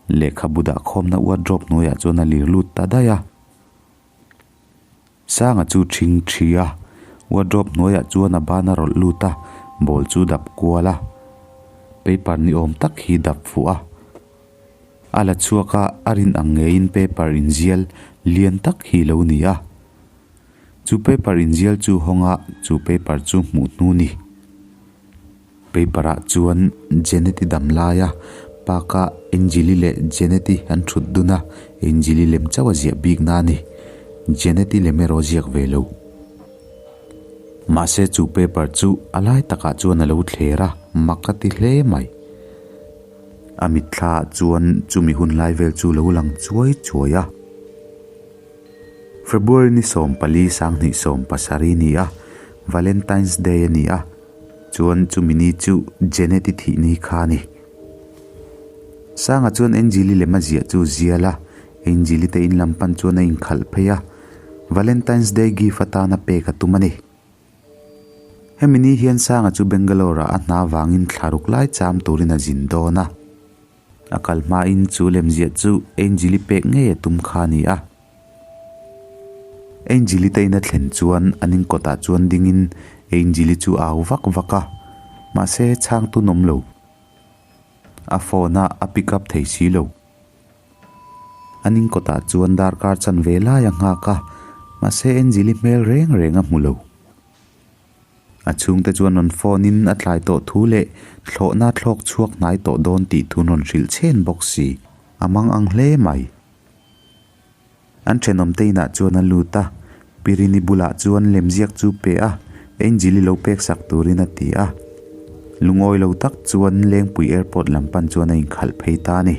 B: lehkhabu dah khawmna wardrobe hnuaiah chuan a lir lut ta daih a. Sanga chu ṭhing ṭhi a, wardrobe hnuaiah chuan a ban a rawlh lut a, ball chu dap kual a, paper ni awm tak hi dap fuh a. A la chhuak a, a rin ang ngeiin paper inzial lian tak hi lo ni a. Chu paper inzial chu hawng a, chu paper chu hmuh hnu ni. Paper ah chuan Jeneti dam lai a, park a Anjali leh Jeneti an thut dun a, Anjali lem chauh a ziah bik na a ni. Jeneti lem erawh a ziak ve lo. Mahse chu paper chu a lai takah chuan a lo thler a, mak a ti hle mai. A mitthla ah chuan chumi hun lai vel chu lo lang chuai chuai a. February ni 14 2017 ni a, Valentine's Day a ni a, chuan chumi ni chu Janet-i thih ni kha a ni. Sanga chuan Angel-i lem a ziah chu zial a, Angel-i te in lam pan chuan a inkhalh phei a, Valentine's Day gift atana pek a tum a ni. Hemi ni hian Sanga chu Bangalore-ah a hna vangin thla ruk lai cham turin a zin dawn a. A kal hmain chu lemziah chu Angel-i pek ngei a tum kha a ni a. Angel-i te ina thlen chuan an inkawtah chuan dingin Angel-i chu a au vak vak a, mahse chhang tun awm lo. A phone a a pick up thei si lo. An inkawtah chuan darkar chanve lai a nghak a. Mahse Angel-i hmel reng reng a hmu lo. A chhungte chuan rawn phone in a tlai tawh thu leh thlawhna thlawk chhuak hnai tawh dawn tih thu rawn hrilh chhen bawk si. A mang ang hle mai. An thenawmte inah chuan a lut a, Pirini bulah chuan lemziak chu pe a, Angel-i lo pek sak turin a ti a. Lungawi lo tak chuan Lengpui Airport lam pan chuan a inkhalh phei ta a ni.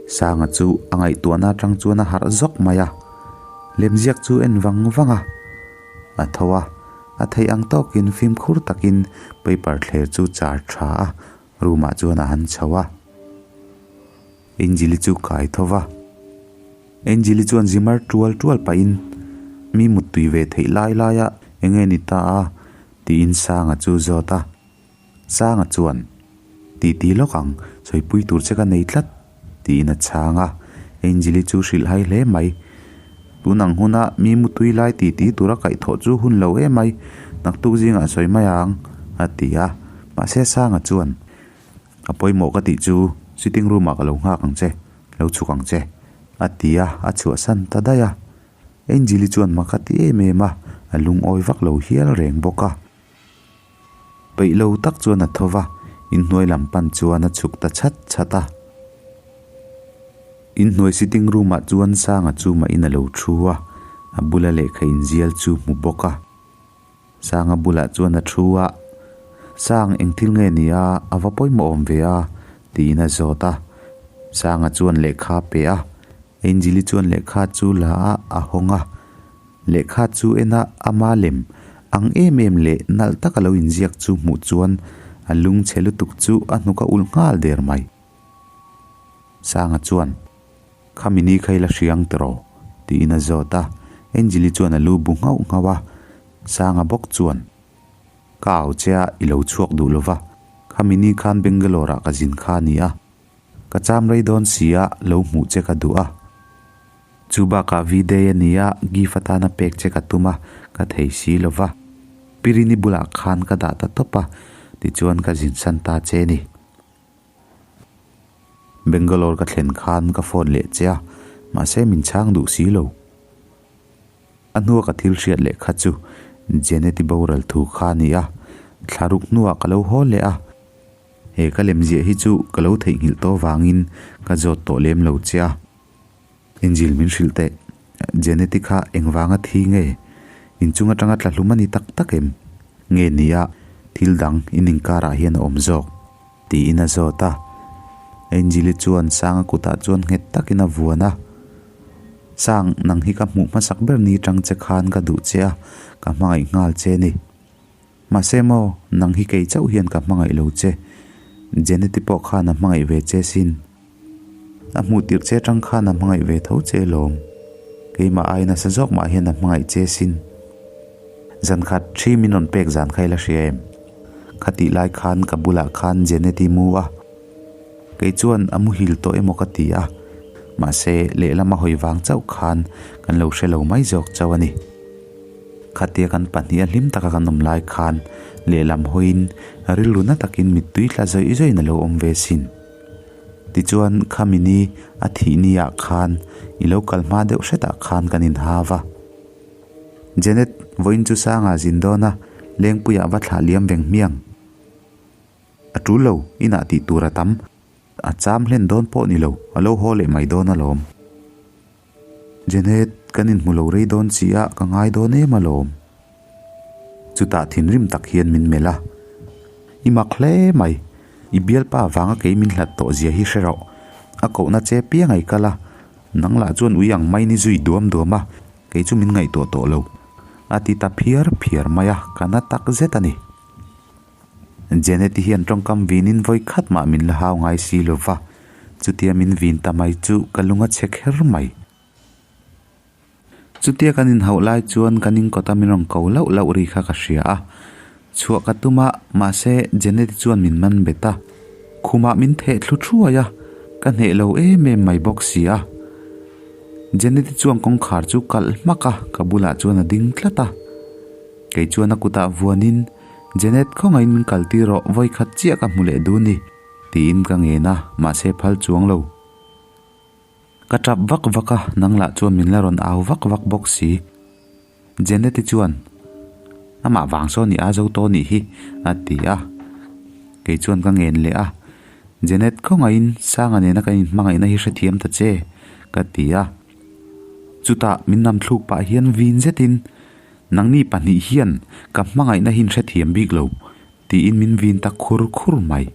B: Sanga chu a ngaihtuahna atang chuan a harh zawk mai a, lemziak chu en vang vang a, a tho a, a theih ang tawkin fimkhur takin paper thler chu char tha a, room ah chuan a han chho a. Angel-i chu kai tho va, Angel-i chuan zimar tual tual pahin mi muttui ve theih lai laia eng nge ni ta a tiin Sanga chu zawt a. Sanga chuan, Titi lawk ang, sawipui tur che ka nei tlat, tiin a chhang a. Angel-i chu hrilh hai hle mai. Tun ang huna mi mutui lai titi tura kaihthawh chu hun lo em mai, naktuk zingah sawi mai ang, a ti a. Mahse Sanga chuan, A pawimawh ka tih chu sitting room ah ka lo nghak ang che, lo chhuk ang che, a ti a, a chhuahsan ta daih a. Angel-i chuan mak a ti em em a, a lungawi vak lo hial reng bawk a. Peih lo tak chuan a tho va, inhnuai lam pan chuan a chhuk ta chhat chhat a. Inhnuai sitting room ah chuan Sanga chu mahin a lo thu a, a bula lehkha inzial chu hmu bawk a. Sanga bulah chuan a thu a, Sang eng thil nge ni a, a va pawimawh awm ve a, tiin a zawt a. Sanga chuan lehkha a pe a, Angel-i chuan lehkha chu la a, a hawng a. Lehkha chu en a, ama lem ang em em leh nalh taka lo inziak chu hmuh chuan a lung chhe lutuk chu a hnuk a ulh nghal der mai. Sanga chuan, Khami ni kha ila hriang tiraw? tiin a zawt a, Angel-i chuan a lu bu nghauh nghauh a, Sanga bawk chuan, Ka au che a, i lo chhuak duh lova, khami ni khan Bangalore-ah ka zin kha a ni a, ka cham rei dawn si a, lo hmuh che ka duh a. Chu bakah V-day a ni a, gift atana pek che ka tum a, ka thei si lo va. Pirini bulah khan ka dah ta tawp a, tichuan ka zin san ta che a ni. Bangalore ka thlen khan ka phone leh che a, mahse min chhang duh si lo. A hnua ka thil hriat leh kha chu Janet-i boral thu kha a ni a, thlaruk hnuah ka lo haw leh a. He ka lemziah hi chu ka lo theihnghilh tawh vangin ka zawt tawh lem lo che a. Angel min hrilh teh, Janet-i kha engvanga thi nge? Inchung atanga tla hlum a ni tak tak em? Nge nia, thil dang in inkarah hian a awm zawk? Tiin a zawt a. Angel-i chuan Sanga kutah chuan nghet takin a vuan a. Sang, nang hi ka hmuh hmasak ber ni tang che khan ka duh che a, ka hmangaih nghal che ni. Mahse maw, nang hi kei chauh hian ka hmangaih lo che. Janet-i pawh khan a hmangaih ve che sin. A hmuh tirh che atang khan a hmangaih ve tho che lawm. Keimah ai nasa zawk mah hian a hmangaih che sin. Zan khat thi min rawn pek zan kha i la hria em? Khatih lai khan ka bulah khan Janet-i mu a. Kei chuan a muhil tawh emaw ka ti a. Mahse, lehlam a hawi vang chauh khan kan lo hre lo mai zawk chauh a ni. Khatia kan pahniha hlim taka kan awm lai khan lehlam hawiin rilru na takin mittui tla zawih zawihin a lo awm ve sin. Tichuan khami ni a thih ni ah khan i lo kal hma deuh hretah khan kan inhau a. Janet, vawiin chu Sanga zin dawn a, Lengpuiah va thlah liam veng hmiang. A tul lo, inah tih tur a tam. A cham hlen dawn pawh ni lo, a lo haw leh mai dawn alawm. Janet, kan inhmu lo rei dawn chi a, ka ngai dawn em alawm. Chutah thinrim tak hian min melh a, I mak hle mai, i bialpa vanga kei min hlat tawh zia hi hre rawh. A kohna che piang ai kal a, nang lah chuan ui ang mai ni zui duam duam a, kei chu min ngaihtuah tawh lo. A ti ta phiar phiar mai a, ka na tak zet a ni. Janet-i hian tawngkam vinin vawi khat mah min la hau ngai si lo va, chutia min vin ta mai chu ka lung a chhe kher mai. Chutia kan inhauh lai chuan kan inkawta min rawn ko lauh lauh ri kha ka hria a, chhuah ka tum a, mahse Janet-i chuan min man bet a, khumah min theh thlu thuai a, ka hneh lo em em mai bawk si a. Janet-i chuan kawngkhar chu kalh hmak a, ka bulah chuan a ding tlat a. Kei chuan a kutah vuanin, Janet khawngaihin min kal tir rawh, vawi khat chiah ka hmu leh dun ni, tiin ka ngen a, mahse phal chuang lo. Ka tap vak vak a, nang lah chuan min la rawn au vak vak bawk si. Jeneti chuan, Amah vang saw ni a zo tawh nih hi, a ti a. Kei chuan ka ngen leh a, Jenet khawngaihin Sanga nena kan inhmangaihna hi hrethiam ta che, ka ti a. Chutah min nam thluk pah hian vin zetin, Nangni pahnih hian ka hmangaihna hi inhrethiam bik lo, tiin min vin ta khur khur mai.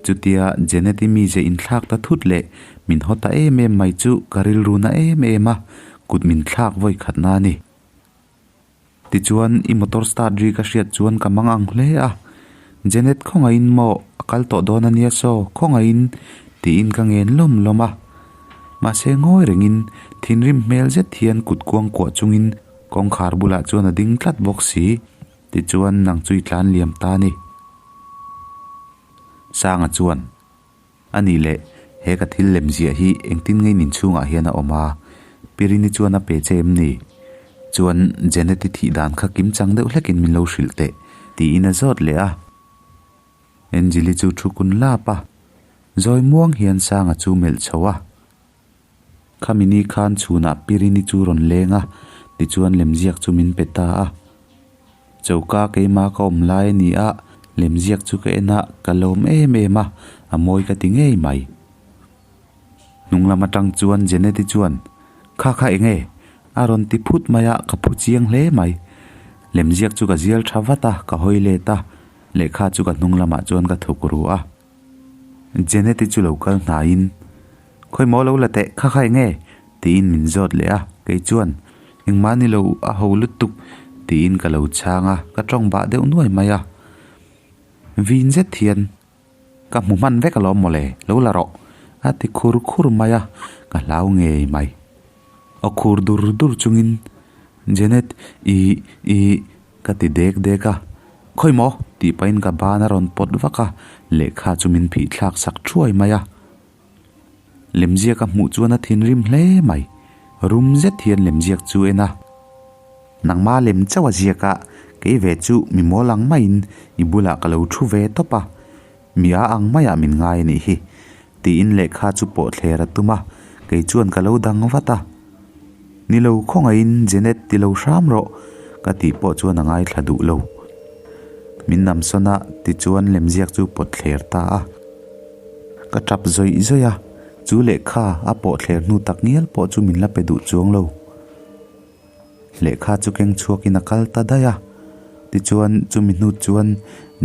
B: Chutia Jenet-i mize inthlak ta thut leh min haw ta em em mai chu ka rilru na em em a, kut min thlak vawi khat na a ni. Tichuan i motor start ri ka hriat chuan ka mang ang hle a, Jenet khawngaihin maw a kal tawh dawn a nia saw khawngaihin tiin ka ngen lawm lawm a. Mahse ngawi rengin thinrim hmel zet hian kut kuangkuah chungin kawngkhar bulah chuan a ding tlat bawk si. Tichuan nang chu i tlan liam ta a ni. Sanga chuan, A nih leh, he ka thil lem ziah hi engtin nge in inchhungah hian a awm a? Pirini chuan a pe che em ni? Chuan Janet-i thih dan kha kim chang deuh hlekin min lo hrilh teh, tiin a zawt leh a. Angeli chu thu kun lap a, zawi muang hian Sanga chu melh chho a. Khami ni khan chhunah Pirini chu rawn leng a, tichuan lemziak chu min pe ta a. Choka keimah ka awm lai a ni a, lemziak chu ka en a, ka lawm em em a, a mawi ka ti ngei mai. Hnung lam atang chuan Jeneti chuan, Kha kha eng e? A rawn ti phut mai a, ka phu chiang hle mai. Lemziak chu ka zial tha vat a, ka hawi let a, lehkha chu ka hnung lamah chuan ka thuk ru a. Jeneti chu lo kal hnaiin, Khawi maw lo la teh, kha kha eng nge? tiin min zawt leh a, kei chuan, Engmah ni lo, a ho lutuk, tiin ka lo chhang a, ka tawng bah deuh nuai mai a. Vin zet hian, Ka hmu hman vek alawm mawle, lo la rawh, a ti khur khur mai a, ka hlau ngei mai. Aw khur dur dur chungin, Jenet, i, i, Ka ti dek dek a, Khawi maw? tih pahin ka ban a rawn pawt vak a, lehkha chu min phih thlak sak thuai mai a. Lemziak a hmuh chuan a thinrim hle mai, rum zet hian lemziak chu en a. Nangma lem chauh a ziak a, kei ve chu mi mawl ang maiin i bulah ka lo thu ve tawp a, mi a ang maiah min ngai a nih hi, tiin lehkha chu pawh thler a tum a, kei chuan ka lo dang vat a. Ni lo khawngaihin Jenet ti lo hram rawh ka tih pawh chuan a ngaithla duh lo. Min namsawn a tichuan lemziak chu pawt thler ta a. Ka tap zawih zawih a, chu lehkha a pawh thler hnu tak ngial pawh chu min la pe duh chuang lo. Lehkha chu keng chhuakin a kal ta daih a, tichuan chumi hnu chuan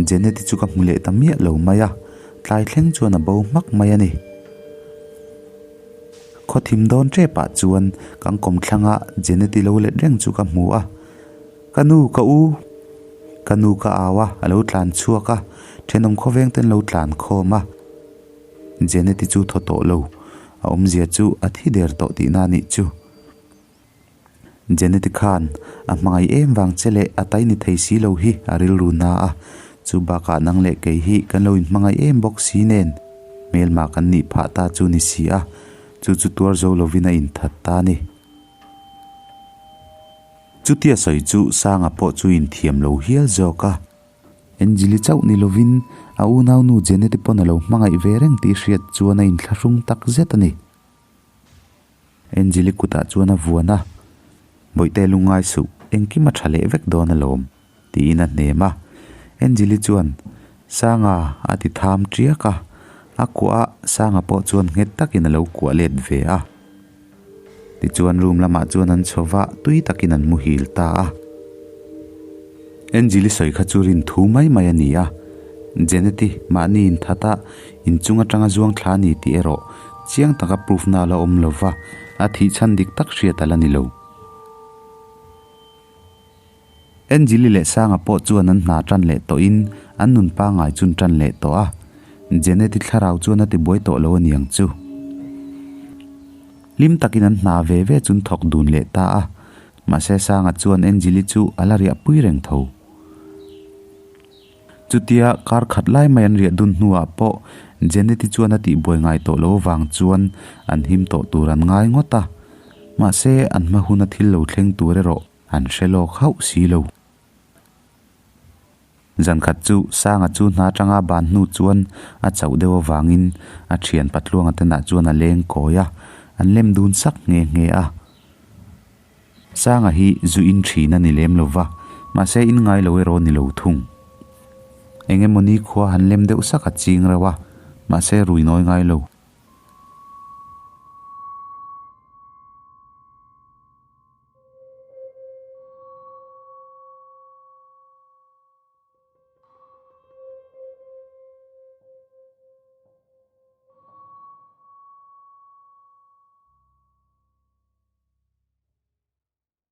B: Jenet-i chu ka hmu leh ta miah lo mai a, tlai thleng chuan a bo hmak mai a ni. Khaw thim dawn tep ah chuan kan kawmthlanga Jeneti lo let reng chu ka hmu a, Ka nu, ka u! Ka nu ka au a, a lo tlan chhuak a, thenawm khawveng ten lo tlan khawm a. Jeneti chu thaw tawh lo, a awmzia chu a thi der tawh tihna a nih chu. Jeneti khan a hmangaih em vang che leh a tai ni thei si lo hi a rilru na a, chu bakah nang leh kei hi kan lo inhmangaih em bawk si nen hmelma kan nih phah ta chu ni si a, chu chu tuar zo lovin a inthat ta a ni. Chutia sawi chu Sanga pawh chu inthiam lo hial zawk a. Angeli chauh ni lovin a unaunu Jeneti pawn a lo hmangaih ve reng tih hriat chuan a inthlahrung tak zet a ni. Angeli kutah chuan a vuan a, Bawihte lungngai suh, engkim a tha leh vek dawn alawm, tiin a hnem a. Angeli chuan, Sanga a ti tham tiak a, a kuah a, Sanga pawh chuan nghet takin a lo kuah let ve a. Tichuan room lamah chuan an chho va, tui takin an muhil ta a. Angeli sawi kha chu rin thu mai mai a ni a, Jeneti mahni inthat a, inchung atanga zuang thla a ni tih erawh Chiang taka proof na la awm lo va, a thih chhan dik tak hriat a la ni lo. Angeli leh Sanga pawh chuan an hna tan leh tawhin an nun pangngai chun tan leh tawh a, Jeneti thlarau chuan a ti buai tawh lo a niang chu. Hlim takin an hna ve ve chun thawk dun leh ta a, mahse Sanga chuan Angeli chu a la riah pui reng tho. Chutia kar khat lai mai an riah dun hnuah pawh Jeneti chuan a tihbuai ngai tawh lo avang chuan an him tawh tur an ngai ngawt a, mahse an hma huna thil lo thleng tur erawh an hre lawk hauh si lo. Zan khat chu Sanga chu hna atanga ban hnu chuan a chauh deuh avangin a thian Patluanga tenah chuan a leng kawi a, An lem dun sak nghe nghe a. Sanga hi zu in thin a ni lem lo va, mahse in ngai lo erawh ni lo thung. Eng emaw ni khua han lem deuh sak a ching reuh a, mahse rui nawi ngai lo.